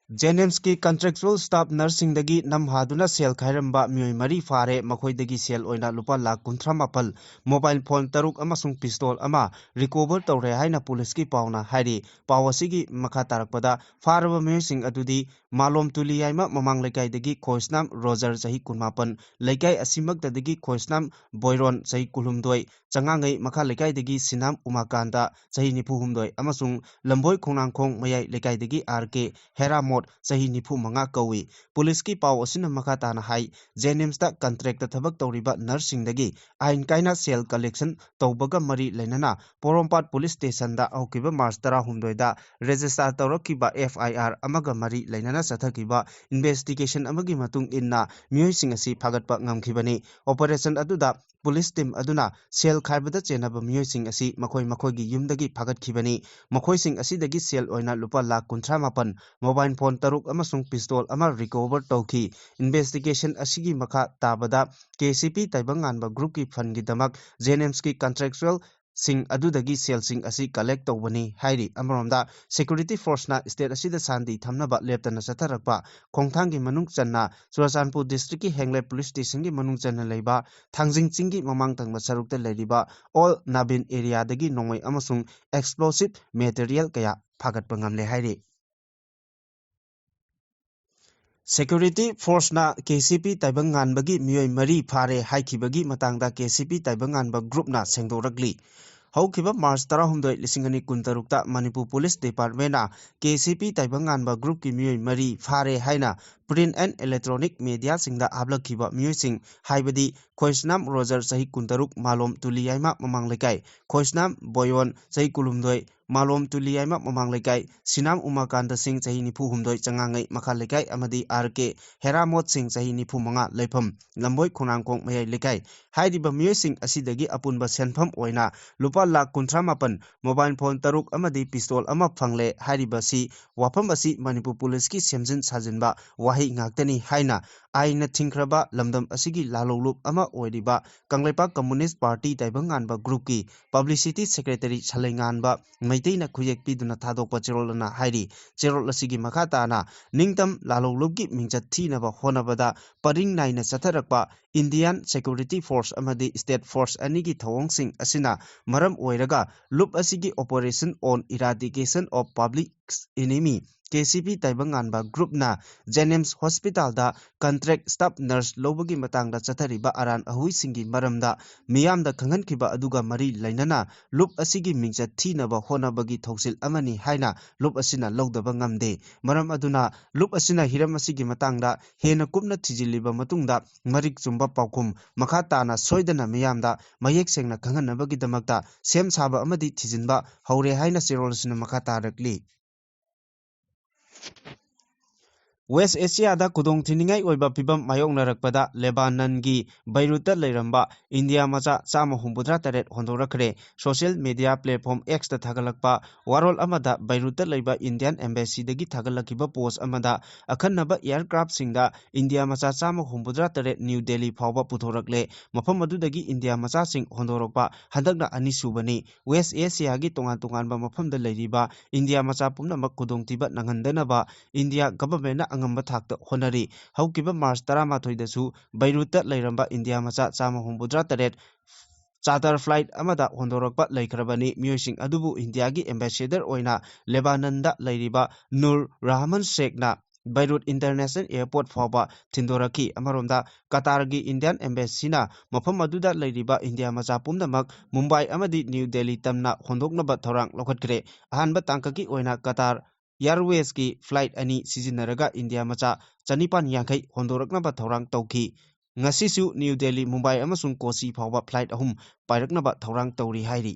JNIMS ꯀꯤ contractual staff nurse ꯁꯤꯡꯗꯒꯤ ꯅꯝꯍꯥꯗꯨꯅ ꯁꯦꯜ ꯈꯥꯏꯔꯝꯕ ꯃꯤꯑꯣꯏ ꯃꯔꯤ ꯐꯥꯔꯦ꯫ ꯃꯈꯣꯏꯗꯒꯤ ꯁꯦꯜ ꯑꯣꯏꯅ ꯂꯨꯄꯥ ꯂꯥꯈ ꯀꯨꯟꯊ꯭ꯔꯥ ꯃꯥꯄꯜ, mobile phone ꯇꯔꯨꯛ ꯑꯃꯁꯨꯡ pistol ꯑꯃ recover ꯇꯧꯔꯦ ꯍꯥꯏꯅ police ꯀꯤ ꯄꯥꯎꯅ ꯍꯥꯏꯔꯤ꯫ ꯄꯥꯎ ꯑꯁꯤꯒꯤ ꯃꯈꯥ ꯇꯥꯔꯛꯄꯗ, ꯐꯥꯔꯕ ꯃꯤꯑꯣꯏꯁꯤꯡ ꯑꯗꯨꯗꯤ ꯃꯥꯂꯣꯝ ꯇꯨꯂꯤꯌꯥꯏꯃ ꯃꯃꯥꯡ ꯂꯩꯀꯥꯏꯗꯒꯤ ꯈꯣꯏꯁꯅꯥꯝ ꯔꯣꯖꯔ, ꯆꯍꯤ ꯀꯨꯟꯃꯥꯄꯟ, ꯂꯩꯀꯥꯏ ꯑꯁꯤꯃꯛꯇꯗꯒꯤ ꯈꯣꯏꯁꯅꯥꯝ ꯕꯣꯏꯔꯣꯟ, ꯆꯍꯤ ꯀꯨꯟꯍꯨꯝꯗꯣꯏ, ꯆꯉꯥꯡꯉꯩ ꯃꯈꯥ ꯂꯩꯀꯥꯏꯗꯒꯤ ꯁꯤꯅꯥꯝ ꯎꯃꯥꯀꯥꯟꯇ, ꯆꯍꯤ ꯅꯤꯐꯨꯍꯨꯝꯗꯣꯏ, ꯑꯃꯁꯨꯡ ꯂꯝꯕꯣꯏ ꯈꯣꯡꯅꯥꯡꯈꯣꯡ ꯃꯌꯥꯏ ꯂꯩꯀꯥꯏꯗꯒꯤ ꯑꯥꯔ ꯀꯦ ꯍꯦꯔꯥꯃꯣ ꯆꯍꯤ ꯅꯤꯐꯨ ꯃꯉꯥ ꯀꯧꯏ꯫ ꯄꯨꯂꯤꯁꯀꯤ ꯄꯥꯎ ꯑꯁꯤꯅ ꯃꯈꯥ ꯇꯥꯅ ꯍꯥꯏ, ꯖꯦꯅꯤꯝꯁꯇ ꯀꯟꯇ꯭ꯔꯦꯛꯇ ꯊꯕꯛ ꯇꯧꯔꯤꯕ ꯅꯔꯁꯁꯤꯡꯗꯒꯤ ꯑꯥꯏꯟ ꯀꯥꯏꯅ ꯁꯦꯜ ꯀꯂꯦꯛꯁꯟ ꯇꯧꯕꯒ ꯃꯔꯤ ꯂꯩꯅꯅ ꯄꯣꯔꯣꯝꯄꯥꯠ ꯄꯨꯂꯤꯁ ꯁ꯭ꯇꯦꯁꯟꯗ ꯍꯧꯈꯤꯕ ꯃꯥꯔꯆ ꯇꯔꯥꯍꯨꯝꯗꯣꯏꯗ ꯔꯦꯖꯤꯁꯇꯥꯔ ꯇꯧꯔꯛꯈꯤꯕ ꯑꯦꯐ ꯑꯥꯏ ꯑꯥꯔ ꯑꯃꯒ ꯃꯔꯤ ꯂꯩꯅꯅ ꯆꯠꯊꯈꯤꯕ ꯏꯟꯚꯦꯁꯇꯤꯒꯦꯁꯟ ꯑꯃꯒꯤ ꯃꯇꯨꯡ ꯏꯟꯅ ꯃꯤꯑꯣꯏꯁꯤꯡ ꯑꯁꯤ ꯐꯥꯒꯠꯄ ꯉꯝꯈꯤꯕꯅꯤ꯫ ꯑꯣꯄꯔꯦꯁꯟ ꯑꯗꯨꯗ ꯄꯨꯂꯤꯁ ꯇꯤꯝ ꯑꯗꯨꯅ ꯁꯦꯜ ꯈꯥꯏꯕꯗ ꯆꯦꯟꯅꯕ ꯃꯤꯑꯣꯏꯁꯤꯡ ꯑꯁꯤ ꯃꯈꯣꯏ ꯃꯈꯣꯏꯒꯤ ꯌꯨꯝꯗꯒꯤ ꯐꯥꯒꯠꯈꯤꯕꯅꯤ꯫ ꯃꯈꯣꯏꯁꯤꯡ ꯑꯁꯤꯗꯒꯤ ꯁꯦꯜ ꯑꯣꯏꯅ ꯂꯨꯄꯥ ꯂꯥꯈ ꯀꯨꯟꯊ꯭ꯔꯥ ꯃꯥꯄꯟ, ꯃꯣꯕꯥꯏꯜ ꯐꯣꯟ ꯇꯔꯨꯛ ꯑꯃꯁꯨꯡ ꯄꯤꯁꯇꯣꯜ ꯑꯃ ꯔꯤꯀꯣꯚꯔ ꯇꯧꯈꯤ꯫ ꯏꯟꯚꯦꯁꯇꯤꯒꯦꯁꯟ ꯑꯁꯤꯒꯤ ꯃꯈꯥ ꯇꯥꯕꯗ ꯀꯦ ꯁꯤ ꯄꯤ ꯇꯥꯏꯕꯪꯉꯥꯟꯕ ꯒ꯭ꯔꯨꯞꯀꯤ ꯐꯟꯒꯤꯗꯃꯛ ꯖꯦꯅꯤꯝꯁꯀꯤ ꯀꯟꯇ꯭ꯔꯦꯛꯆꯨꯑꯦꯜ ꯁꯤꯡ ꯑꯗꯨꯗꯒꯤ ꯁꯦꯜꯁꯤꯡ ꯑꯁꯤ ꯀꯂꯦꯛ ꯇꯧꯕꯅꯤ ꯍꯥꯏꯔꯤ꯫ ꯑꯃꯔꯣꯝꯗ, ꯁꯦꯀ꯭ꯌꯨꯔꯤꯇꯤ ꯐꯣꯔꯁꯅ ꯁ꯭ꯇꯦꯠ ꯑꯁꯤꯗ ꯁꯥꯟꯇꯤ ꯊꯝꯅꯕ ꯂꯦꯞꯇꯅ ꯆꯠꯊꯔꯛꯄ ꯈꯣꯡꯊꯥꯡꯒꯤ ꯃꯅꯨꯡ ꯆꯟꯅ ꯆꯨꯔꯆꯥꯟꯄꯨꯔ ꯗꯤꯁꯇ꯭ꯔꯤꯛꯀꯤ ꯍꯦꯡꯂꯦꯠ ꯄꯨꯂꯤꯁ ꯁ꯭ꯇꯦꯁꯟꯒꯤ ꯃꯅꯨꯡ ꯆꯟꯅ ꯂꯩꯕ ꯊꯥꯡꯖꯤꯡ ꯆꯤꯡꯒꯤ ꯃꯃꯥꯡ ꯊꯪꯕ ꯁꯔꯨꯛꯇ ꯂꯩꯔꯤꯕ ꯑꯣꯜ ꯅꯥꯕꯤꯟ ꯑꯦꯔꯤꯌꯥꯗꯒꯤ ꯅꯣꯡꯃꯩ ꯑꯃꯁꯨꯡ ꯑꯦꯛꯁꯄ꯭ꯂꯣꯁꯤꯞ ꯃꯦꯇꯔꯤꯌꯦꯜ ꯀꯌꯥ ꯐꯥꯒꯠꯄ ꯉꯝꯂꯦ ꯍꯥꯏꯔꯤ꯫ ꯁꯦꯀ꯭ꯌꯨꯔꯤꯇꯤ ꯐꯣꯔꯁꯅ ꯀꯦ ꯁꯤ ꯄꯤ ꯇꯥꯏꯕꯪꯉꯥꯟꯕꯒꯤ ꯃꯤꯑꯣꯏ ꯃꯔꯤ ꯐꯥꯔꯦ ꯍꯥꯏꯈꯤꯕꯒꯤ ꯃꯇꯥꯡꯗ ꯀꯦ ꯁꯤ ꯄꯤ ꯇꯥꯏꯕꯪꯉꯥꯟꯕ ꯒ꯭ꯔꯨꯞꯅ ꯁꯦꯡꯗꯣꯔꯛꯂꯤ꯫ ꯍꯧꯈꯤꯕ ꯃꯥꯔꯆ ꯇꯔꯥꯍꯨꯝꯗꯣꯏ, ꯂꯤꯁꯤꯡ ꯑꯅꯤ ꯀꯨꯟꯇꯔꯨꯛꯇ ꯃꯅꯤꯄꯨꯔ ꯄꯨꯂꯤꯁ ꯗꯤꯄꯥꯔꯠꯃꯦꯟꯅ ꯀꯦ ꯁꯤ ꯄꯤ ꯇꯥꯏꯕꯪꯉꯥꯟꯕ ꯒ꯭ꯔꯨꯞꯀꯤ ꯃꯤꯑꯣꯏ ꯃꯔꯤ ꯐꯥꯔꯦ ꯍꯥꯏꯅ ꯄ꯭ꯔꯤꯟꯠ ꯑꯦꯟ ꯏꯂꯦꯛꯇ꯭ꯔꯣꯅꯤꯛ ꯃꯦꯗꯤꯌꯥꯁꯤꯡꯗ ꯍꯥꯞꯂꯛꯈꯤꯕ ꯃꯤꯑꯣꯏꯁꯤꯡ, ꯍꯥꯏꯕꯗꯤ ꯈꯣꯏꯁꯅꯥꯝ ꯔꯣꯖꯔ, ꯆꯍꯤ ꯀꯨꯟꯇꯔꯨꯛ, ꯃꯥꯂꯣꯝ ꯇꯨꯂꯤꯌꯥꯏꯃ ꯃꯃꯥꯡ ꯂꯩꯀꯥꯏ, ꯈꯣꯏꯁꯅꯥꯝ ꯕꯣꯌꯣꯟ, ꯆꯍꯤ ꯀꯨꯟꯍꯨꯝꯗꯣꯏ, ꯃꯥꯂꯣꯝ ꯇꯨꯂꯤꯌꯥꯏꯃ ꯃꯃꯥꯡ ꯂꯩꯀꯥꯏ, ꯁꯤꯅꯥꯝ ꯎꯃꯥꯀꯥꯟꯇ ꯁꯤꯡ, ꯆꯍꯤ ꯅꯤꯐꯨ ꯍꯨꯝꯗꯣꯏ, ꯆꯉꯥꯡꯉꯩ ꯃꯈꯥ ꯂꯩꯀꯥꯏ, ꯑꯃꯗꯤ ꯑꯥꯔ ꯀꯦ ꯍꯦꯔꯥꯃꯣꯠ ꯁꯤꯡ, ꯆꯍꯤ ꯅꯤꯐꯨ ꯃꯉꯥ, ꯂꯩꯐꯝ ꯂꯝꯕꯣꯏ ꯈꯣꯡꯅꯥꯡꯈꯣꯡ ꯃꯌꯥꯏ ꯂꯩꯀꯥꯏ꯫ ꯍꯥꯏꯔꯤꯕ ꯃꯤꯑꯣꯏꯁꯤꯡ ꯑꯁꯤꯗꯒꯤ ꯑꯄꯨꯟꯕ ꯁꯦꯟꯐꯝ ꯑꯣꯏꯅ ꯂꯨꯄꯥ ꯂꯥꯈ ꯀꯨꯟꯊ꯭ꯔꯥ ꯃꯥꯄꯟ, ꯃꯣꯕꯥꯏꯜ ꯐꯣꯟ ꯇꯔꯨꯛ ꯑꯃꯗꯤ ꯄꯤꯁꯇꯣꯜ ꯑꯃ ꯐꯪꯂꯦ꯫ ꯍꯥꯏꯔꯤꯕꯁꯤ, ꯋꯥꯐꯝ ꯑꯁꯤ ꯃꯅꯤꯄꯨꯔ ꯄꯨꯂꯤꯁꯀꯤ ꯁꯦꯝꯖꯤꯟ ꯁꯥꯖꯤꯟꯕ ꯋꯥꯍꯩ ꯉꯥꯛꯇꯅꯤ ꯍꯥꯏꯅ ꯑꯥꯏꯟꯅ ꯊꯤꯡꯈ꯭ꯔꯕ ꯂꯝꯗꯝ ꯑꯁꯤꯒꯤ ꯂꯥꯜꯍꯧꯂꯨꯞ ꯑꯃ ꯑꯣꯏꯔꯤꯕ Kangleipak communist party ꯇꯥꯏꯕꯪꯉꯥꯟꯕ ꯒ꯭ꯔꯨꯞꯀꯤ publicity secretary ꯁꯂꯩꯉꯥꯟꯕ ꯃꯩꯇꯩꯅ ꯈꯨꯌꯦꯛ ꯄꯤꯗꯨꯅ ꯊꯥꯗꯣꯛꯄ ꯆꯦꯔꯣꯜ ꯑꯃꯅ ꯍꯥꯏꯔꯤ꯫ ꯆꯦꯔꯣꯜ ꯑꯁꯤꯒꯤ ꯃꯈꯥ ꯇꯥꯅ, ꯅꯤꯡꯇꯝ ꯂꯥꯜꯍꯧꯂꯨꯞꯀꯤ ꯃꯤꯡꯆꯠ ꯊꯤꯅꯕ ꯍꯣꯠꯅꯕꯗ ꯄꯔꯤꯡ ꯅꯥꯏꯅ ꯆꯠꯊꯔꯛꯄ ꯏꯟꯗꯤꯌꯥꯟ ꯁꯦꯀ꯭ꯌꯨꯔꯤꯇꯤ ꯐꯣꯔꯁ ꯑꯃꯗꯤ ꯁ꯭ꯇꯦꯠ ꯐꯣꯔꯁ ꯑꯅꯤꯒꯤ ꯊꯧꯑꯣꯡꯁꯤꯡ ꯑꯁꯤꯅ ꯃꯔꯝ ꯑꯣꯏꯔꯒ ꯂꯨꯞ ꯑꯁꯤꯒꯤ Operation on Eradication of Public Enemy, K C ꯄꯤ ꯇꯥꯏꯕꯪꯉꯥꯟꯕ ꯒ꯭ꯔꯨꯞꯅ ꯖꯦꯅꯤꯝꯁ ꯍꯣꯁꯄꯤꯇꯥꯜꯗ ꯀꯟꯇ꯭ꯔꯦꯛ ꯗꯥꯏꯔꯦꯛ ꯁ꯭ꯇꯥꯐ ꯅꯔꯁ ꯂꯧꯕꯒꯤ ꯃꯇꯥꯡꯗ ꯆꯠꯊꯔꯤꯕ ꯑꯔꯥꯟ ꯑꯍꯨꯏꯁꯤꯡꯒꯤ ꯃꯔꯝꯗ ꯃꯤꯌꯥꯝꯗ ꯈꯪꯍꯟꯈꯤꯕ ꯑꯗꯨꯒ ꯃꯔꯤ ꯂꯩꯅꯅ ꯂꯨꯞ ꯑꯁꯤꯒꯤ ꯃꯤꯡꯆꯠ ꯊꯤꯅꯕ ꯍꯣꯠꯅꯕꯒꯤ ꯊꯧꯁꯤꯜ ꯑꯃꯅꯤ ꯍꯥꯏꯅ ꯂꯨꯞ ꯑꯁꯤꯅ ꯂꯧꯗꯕ ꯉꯝꯗꯦ꯫ ꯃꯔꯝ ꯑꯗꯨꯅ ꯂꯨꯞ ꯑꯁꯤꯅ ꯍꯤꯔꯝ ꯑꯁꯤꯒꯤ ꯃꯇꯥꯡꯗ ꯍꯦꯟꯅ ꯀꯨꯞꯅ ꯊꯤꯖꯤꯜꯂꯤꯕ ꯃꯇꯨꯡꯗ ꯃꯔꯤꯛ ꯆꯨꯝꯕ ꯄꯥꯎꯈꯨꯝ ꯃꯈꯥ ꯇꯥꯅ ꯁꯣꯏꯗꯅ ꯃꯤꯌꯥꯝꯗ ꯃꯌꯦꯛ ꯁꯦꯡꯅ ꯈꯪꯍꯟꯅꯕꯒꯤꯗꯃꯛꯇ ꯁꯦꯝ ꯁꯥꯕ ꯑꯃꯗꯤ ꯊꯤꯖꯤꯟꯕ ꯍꯧꯔꯦ ꯍꯥꯏꯅ ꯆꯦꯔꯣꯜ ꯑꯁꯤꯅ ꯃꯈꯥ ꯇꯥꯔꯛꯂꯤ꯫ ꯋꯦꯁ ꯑꯦꯁꯤꯌꯥꯗ ꯈꯨꯗꯣꯡꯊꯤꯅꯤꯡꯉꯥꯏ ꯑꯣꯏꯕ ꯐꯤꯚꯝ ꯃꯥꯌꯣꯛꯅꯔꯛꯄꯗ ꯂꯦꯕꯥꯅꯟꯒꯤ ꯕꯩꯔꯨꯠꯇ ꯂꯩꯔꯝꯕ ꯏꯟꯗꯤꯌꯥ ꯃꯆꯥ ꯆꯥꯝꯃ ꯍꯨꯝꯐꯨꯇꯔꯥ ꯇꯔꯦꯠ ꯍꯣꯟꯗꯣꯔꯛꯈ꯭ꯔꯦ꯫ ꯁꯣꯁꯤꯌꯦꯜ ꯃꯤꯗꯤꯌꯥ ꯄ꯭ꯂꯦꯠꯐꯣꯝ X ꯇ ꯊꯥꯒꯠꯂꯛꯄ ꯋꯥꯔꯣꯜ ꯑꯃꯗ ꯕꯩꯔꯨꯠꯇ ꯂꯩꯕ ꯏꯟꯗꯤꯌꯥꯟ ꯑꯦꯝꯕꯦꯁꯤꯗꯒꯤ ꯊꯥꯒꯠꯂꯛꯈꯤꯕ ꯄꯣꯁ ꯑꯃꯗ ꯑꯈꯟꯅꯕ ꯑꯦꯌꯔꯀ꯭ꯔꯥꯐꯁꯤꯡꯗ ꯏꯟꯗꯤꯌꯥ ꯃꯆꯥ ꯆꯥꯝꯃ ꯍꯨꯝꯐꯨꯇꯔꯥ ꯇꯔꯦꯠ ꯅ꯭ꯌꯨ ꯗꯦꯜꯂꯤ ꯐꯥꯎꯕ ꯄꯨꯊꯣꯔꯛꯂꯦ꯫ ꯃꯐꯝ ꯑꯗꯨꯗꯒꯤ ꯏꯟꯗꯤꯌꯥ ꯃꯆꯥꯁꯤꯡ ꯍꯣꯟꯗꯣꯔꯛꯄ ꯍꯟꯗꯛꯅ ꯑꯅꯤꯁꯨꯕꯅꯤ꯫ ꯋꯦꯁ ꯑꯦꯁꯤꯌꯥꯒꯤ ꯇꯣꯉꯥꯟ ꯇꯣꯉꯥꯟꯕ ꯃꯐꯝꯗ ꯂꯩꯔꯤꯕ ꯏꯟꯗꯤꯌꯥ ꯃꯆꯥ ꯄꯨꯝꯅꯃꯛ ꯈꯨꯗꯣꯡꯊꯤꯕ ꯅꯪꯍꯟꯗꯅꯕ ꯏꯟꯗꯤꯌꯥ ꯒꯚꯔꯟꯃꯦꯟꯠꯅ ꯑꯉꯝꯕ ꯊꯥꯛꯇ ꯍꯣꯠꯅꯔꯤ꯫ ꯍꯧꯈꯤꯕ ꯃꯥꯔꯆ ꯇꯔꯥꯃꯥꯊꯣꯏꯗꯁꯨ ꯕꯩꯔꯨꯠꯇ ꯂꯩꯔꯝꯕ ꯏꯟꯗꯤꯌꯥ ꯃꯆꯥ ꯆꯥꯝꯃ ꯍꯨꯝꯐꯨꯇꯔꯥ ꯇꯔꯦꯠ ꯆꯥꯔꯇꯔ ꯐ꯭ꯂꯥꯏꯠ ꯑꯃꯗ ꯍꯣꯟꯗꯣꯔꯛꯄ ꯂꯩꯈ꯭ꯔꯕꯅꯤ꯫ ꯃꯤꯑꯣꯏꯁꯤꯡ ꯑꯗꯨꯕꯨ ꯏꯟꯗꯤꯌꯥꯒꯤ ꯑꯦꯝꯕꯦꯁꯦꯗꯔ ꯑꯣꯏꯅ ꯂꯦꯕꯥꯅꯟꯗ ꯂꯩꯔꯤꯕ ꯅꯨꯔ ꯔꯍꯃꯟ ꯁꯦꯈꯅ ꯕꯩꯔꯨꯠ ꯏꯟꯇꯔꯅꯦꯁꯅꯦꯜ ꯑꯦꯌꯔꯄꯣꯔꯠ ꯐꯥꯎꯕ ꯊꯤꯟꯗꯣꯔꯛꯈꯤ꯫ ꯑꯃꯔꯣꯝꯗ, ꯀꯇꯥꯔꯒꯤ ꯏꯟꯗꯤꯌꯥꯟ ꯑꯦꯝꯕꯦꯁꯤꯅ ꯃꯐꯝ ꯑꯗꯨꯗ ꯂꯩꯔꯤꯕ ꯏꯟꯗꯤꯌꯥ ꯃꯆꯥ ꯄꯨꯝꯅꯃꯛ ꯃꯨꯝꯕꯥꯏ ꯑꯃꯗꯤ ꯅ꯭ꯌꯨ ꯗꯦꯜꯂꯤ ꯇꯝꯅ ꯍꯣꯟꯗꯣꯛꯅꯕ ꯊꯧꯔꯥꯡ ꯂꯧꯈꯠꯈ꯭ꯔꯦ꯫ ꯑꯍꯥꯟꯕ ꯇꯥꯡꯀꯛꯀꯤ ꯑꯣꯏꯅ ꯀꯇꯥꯔ ꯑꯦꯌꯔꯋꯦꯖꯀꯤ ꯐ꯭ꯂꯥꯏꯠ ꯑꯅꯤ ꯁꯤꯖꯤꯟꯅꯔꯒ ꯏꯟꯗꯤꯌꯥ ꯃꯆꯥ ꯆꯅꯤꯄꯥꯟ ꯌꯥꯡꯈꯩ ꯍꯣꯟꯗꯣꯔꯛꯅꯕ ꯊꯧꯔꯥꯡ ꯇꯧꯈꯤ꯫ ꯉꯁꯤꯁꯨ ꯅ꯭ꯌꯨ ꯗꯦꯜꯂꯤ, ꯃꯨꯝꯕꯥꯏ ꯑꯃꯁꯨꯡ ꯀꯣꯆꯤ ꯐꯥꯎꯕ ꯐ꯭ꯂꯥꯏꯠ ꯑꯍꯨꯝ ꯄꯥꯏꯔꯛꯅꯕ ꯊꯧꯔꯥꯡ ꯇꯧꯔꯤ ꯍꯥꯏꯔꯤ꯫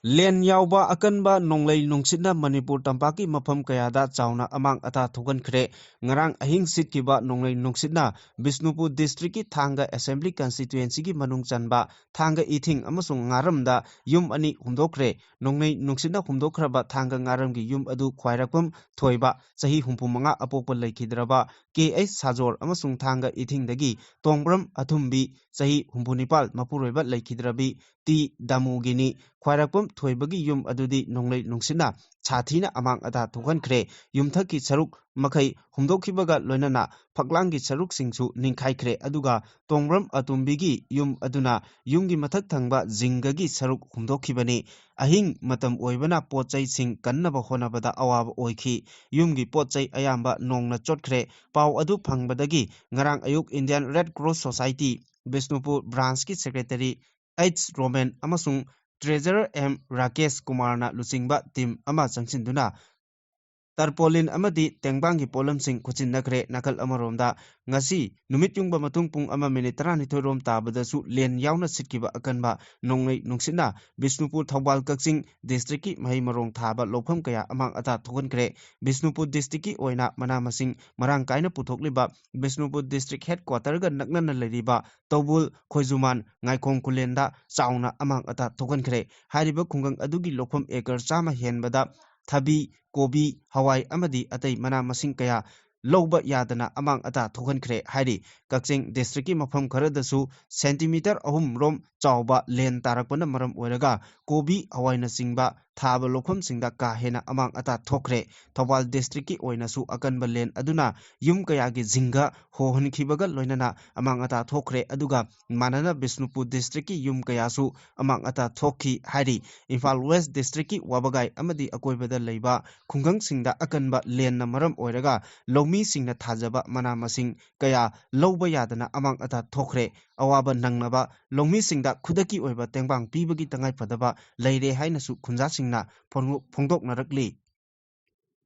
ꯂꯦꯟ ꯌꯥꯎꯕ ꯑꯀꯟꯕ ꯅꯣꯡꯂꯩ ꯅꯨꯡꯁꯤꯠꯅ ꯃꯅꯤꯄꯨꯔ ꯇꯝꯄꯥꯛꯀꯤ ꯃꯐꯝ ꯀꯌꯥꯗ ꯆꯥꯎꯅ ꯑꯃꯥꯡ ꯑꯇꯥ ꯊꯣꯛꯍꯟꯈ꯭ꯔꯦ꯫ ꯉꯔꯥꯡ ꯑꯍꯤꯡ ꯁꯤꯠꯈꯤꯕ ꯅꯣꯡꯂꯩ ꯅꯨꯡꯁꯤꯠꯅ ꯕꯤꯁꯅꯨꯄꯨꯔ ꯗꯤꯁꯇ꯭ꯔꯤꯛꯀꯤ ꯊꯥꯡꯒ ꯑꯦꯁꯦꯝꯕ꯭ꯂꯤ ꯀꯟꯁꯇꯤꯇ꯭ꯋꯦꯟꯁꯤꯒꯤ ꯃꯅꯨꯡ ꯆꯟꯕ ꯊꯥꯡꯒ ꯏꯊꯤꯡ ꯑꯃꯁꯨꯡ ꯉꯥꯔꯝꯗ ꯌꯨꯝ ꯑꯅꯤ ꯍꯨꯝꯗꯣꯛꯈ꯭ꯔꯦ꯫ ꯅꯣꯡꯂꯩ ꯅꯨꯡꯁꯤꯠꯅ ꯍꯨꯝꯗꯣꯛꯈ꯭ꯔꯕ ꯊꯥꯡꯒ ꯉꯥꯔꯝꯒꯤ ꯌꯨꯝ ꯑꯗꯨ ꯈ꯭ꯋꯥꯏꯔꯥꯛꯄꯝ ꯊꯣꯏꯕ, ꯆꯍꯤ ꯍꯨꯝꯐꯨ ꯃꯉꯥ, ꯑꯄꯣꯛꯄ ꯂꯩꯈꯤꯗ꯭ꯔꯕ ꯀꯦ ꯑꯩꯆ ꯁꯥꯖꯣꯔ ꯑꯃꯁꯨꯡ ꯊꯥꯡꯒ ꯏꯊꯤꯡꯗꯒꯤ ꯇꯣꯡꯕ꯭ꯔꯝ ꯑꯊꯨꯝꯕꯤ, ꯆꯍꯤ ꯍꯨꯝꯐꯨ ꯅꯤꯄꯥꯜ, ꯃꯄꯨꯔꯣꯏꯕ ꯂꯩꯈꯤꯗ꯭ꯔꯕꯤ ꯇꯤ ꯗꯥꯃꯨꯒꯤꯅꯤ꯫ ꯈ꯭ꯋꯥꯏꯔꯥꯛꯄꯝ ꯊꯣꯏꯕꯒꯤ ꯌꯨꯝ ꯑꯗꯨꯗꯤ ꯅꯣꯡꯂꯩ ꯅꯨꯡꯁꯤꯠꯅ ꯁꯥꯊꯤꯅ ꯑꯃꯥꯡ ꯑꯇꯥ ꯊꯣꯛꯍꯟꯈ꯭ꯔꯦ꯫ ꯌꯨꯝꯊꯛꯀꯤ ꯁꯔꯨꯛ ꯃꯈꯩ ꯍꯨꯝꯗꯣꯛꯈꯤꯕꯒ ꯂꯣꯏꯅꯅ ꯐꯛꯂꯥꯡꯒꯤ ꯁꯔꯨꯛꯁꯤꯡꯁꯨ ꯅꯤꯡꯈꯥꯏꯈ꯭ꯔꯦ꯫ ꯑꯗꯨꯒ ꯇꯣꯡꯕ꯭ꯔꯝ ꯑꯇꯣꯝꯕꯤꯒꯤ ꯌꯨꯝ ꯑꯗꯨꯅ ꯌꯨꯝꯒꯤ ꯃꯊꯛ ꯊꯪꯕ ꯖꯤꯡꯒꯒꯤ ꯁꯔꯨꯛ ꯍꯨꯝꯗꯣꯛꯈꯤꯕꯅꯤ꯫ ꯑꯍꯤꯡ ꯃꯇꯝ ꯑꯣꯏꯕꯅ ꯄꯣꯠ ꯆꯩꯁꯤꯡ ꯀꯟꯅꯕ ꯍꯣꯠꯅꯕꯗ ꯑꯋꯥꯕ ꯑꯣꯏꯈꯤ꯫ ꯌꯨꯝꯒꯤ ꯄꯣꯠ ꯆꯩ ꯑꯌꯥꯝꯕ ꯅꯣꯡꯅ ꯆꯣꯠꯈ꯭ꯔꯦ꯫ ꯄꯥꯎ ꯑꯗꯨ ꯐꯪꯕꯗꯒꯤ ꯉꯔꯥꯡ ꯑꯌꯨꯛ Indian Red Cross Society Bishnupur branchꯀꯤ secretary ꯑꯩꯆ ꯔꯣꯃꯦꯟ ꯑꯃꯁꯨꯡ treasurer ꯑꯦꯝ ꯔꯥꯀꯦꯁ ꯀꯨꯃꯥꯔꯅ ꯂꯨꯆꯤꯡꯕ team ꯑꯃ ꯆꯪꯁꯤꯟꯗꯨꯅ tarpaulin ꯑꯃꯗꯤ ꯇꯦꯡꯕꯥꯡꯒꯤ ꯄꯣꯠꯂꯝꯁꯤꯡ ꯈꯨꯠꯁꯤꯟꯅꯈ꯭ꯔꯦ꯫ ꯅꯥꯀꯜ ꯑꯃꯔꯣꯝꯗ, ꯉꯁꯤ ꯅꯨꯃꯤꯠ ꯌꯨꯡꯕ ꯃꯇꯨꯡ ꯄꯨꯡ ꯑꯃ minute ꯇꯔꯥꯅꯤꯊꯣꯏ ꯔꯣꯝ ꯇꯥꯕꯗꯁꯨ ꯂꯦꯟ ꯌꯥꯎꯅ ꯁꯤꯠꯈꯤꯕ ꯑꯀꯟꯕ ꯅꯣꯡꯂꯩ ꯅꯨꯡꯁꯤꯠꯅ ꯕꯤꯁꯅꯨꯄꯨꯔ, ꯊꯧꯕꯥꯜ, ꯀꯛꯆꯤꯡ districtꯀꯤ ꯃꯍꯩ ꯃꯔꯣꯡ ꯊꯥꯕ ꯂꯧꯐꯝ ꯀꯌꯥ ꯑꯃꯥꯡ ꯑꯇꯥ ꯊꯣꯛꯍꯟꯈ꯭ꯔꯦ꯫ ꯕꯤꯁꯅꯨꯄꯨꯔ districtꯀꯤ ꯑꯣꯏꯅ ꯃꯅꯥ ꯃꯁꯤꯡ ꯃꯔꯥꯡ ꯀꯥꯏꯅ ꯄꯨꯊꯣꯛꯂꯤꯕ ꯕꯤꯁꯅꯨꯄꯨꯔ district headquarterꯒ ꯅꯛꯅꯅ ꯂꯩꯔꯤꯕ ꯇꯧꯕꯨꯜ, ꯈꯣꯏꯖꯨꯃꯥꯟ, ꯉꯥꯏꯈꯣꯡ ꯈꯨꯂꯦꯟꯗ ꯆꯥꯎꯅ ꯑꯃꯥꯡ ꯑꯇꯥ ꯊꯣꯛꯍꯟꯈ꯭ꯔꯦ꯫ ꯍꯥꯏꯔꯤꯕ ꯈꯨꯡꯒꯪ ꯑꯗꯨꯒꯤ ꯂꯧꯐꯝ acre ꯆꯥꯝꯃ ꯍꯦꯟꯕꯗ ꯊꯕꯤ, ꯀꯣꯕꯤ, ꯍꯋꯥꯏ ꯑꯃꯗꯤ ꯑꯇꯩ ꯃꯅꯥ ꯃꯁꯤꯡ ꯀꯌꯥ ꯂꯧꯕ ꯌꯥꯗꯅ ꯑꯃꯥꯡ ꯑꯇꯥ ꯊꯣꯛꯍꯟꯈ꯭ꯔꯦ ꯍꯥꯏꯔꯤ꯫ ꯀꯛꯆꯤꯡ districtꯀꯤ ꯃꯐꯝ ꯈꯔꯗꯁꯨ centimeter ꯑꯍꯨꯝ ꯔꯣꯝ ꯆꯥꯎꯕ ꯂꯦꯟ ꯇꯥꯔꯛꯄꯅ ꯃꯔꯝ ꯑꯣꯏꯔꯒ ꯀꯣꯕꯤ, ꯍꯋꯥꯏꯅꯆꯤꯡꯕ ꯊꯥꯕ ꯂꯧꯐꯝꯁꯤꯡꯗ ꯀꯥ ꯍꯦꯟꯅ ꯑꯃꯥꯡ ꯑꯇꯥ ꯊꯣꯛꯈ꯭ꯔꯦ꯫ ꯊꯧꯕꯥꯜ districtꯀꯤ ꯑꯣꯏꯅꯁꯨ ꯑꯀꯟꯕ ꯂꯦꯟ ꯑꯗꯨꯅ ꯌꯨꯝ ꯀꯌꯥꯒꯤ ꯖꯤꯡꯒ ꯍꯣꯍꯟꯈꯤꯕꯒ ꯂꯣꯏꯅꯅ ꯑꯃꯥꯡ ꯑꯇꯥ ꯊꯣꯛꯈ꯭ꯔꯦ꯫ ꯑꯗꯨꯒ ꯃꯥꯟꯅꯅ ꯕꯤꯁꯅꯨꯄꯨꯔ districtꯀꯤ ꯌꯨꯝ ꯀꯌꯥꯁꯨ ꯑꯃꯥꯡ ꯑꯇꯥ ꯊꯣꯛꯈꯤ ꯍꯥꯏꯔꯤ꯫ ꯏꯝꯐꯥꯜ West districtꯀꯤ ꯋꯥꯕꯒꯥꯏ ꯑꯃꯗꯤ ꯑꯀꯣꯏꯕꯗ ꯂꯩꯕ ꯈꯨꯡꯒꯪꯁꯤꯡꯗ ꯑꯀꯟꯕ ꯂꯦꯟꯅ ꯃꯔꯝ ꯑꯣꯏꯔꯒ ꯂꯧꯃꯤꯁꯤꯡꯅ ꯊꯥꯖꯕ ꯃꯅꯥ ꯃꯁꯤꯡ ꯀꯌꯥ ꯂꯧꯕ ꯌꯥꯗꯅ ꯑꯃꯥꯡ ꯑꯇꯥ ꯊꯣꯛꯈ꯭ꯔꯦ꯫ ꯑꯋꯥꯕ ꯅꯪꯅꯕ ꯂꯧꯃꯤꯁꯤꯡꯗ ꯈꯨꯗꯛꯀꯤ ꯑꯣꯏꯕ ꯇꯦꯡꯕꯥꯡ ꯄꯤꯕꯒꯤ ꯇꯉꯥꯏꯐꯗꯕ ꯂꯩꯔꯦ ꯍꯥꯏꯅꯁꯨ ꯈꯨꯟꯖꯥꯁꯤꯡꯅ ꯐꯣꯡꯗꯣꯛ-, ꯐꯣꯡꯗꯣꯛꯅꯔꯛꯂꯤ꯫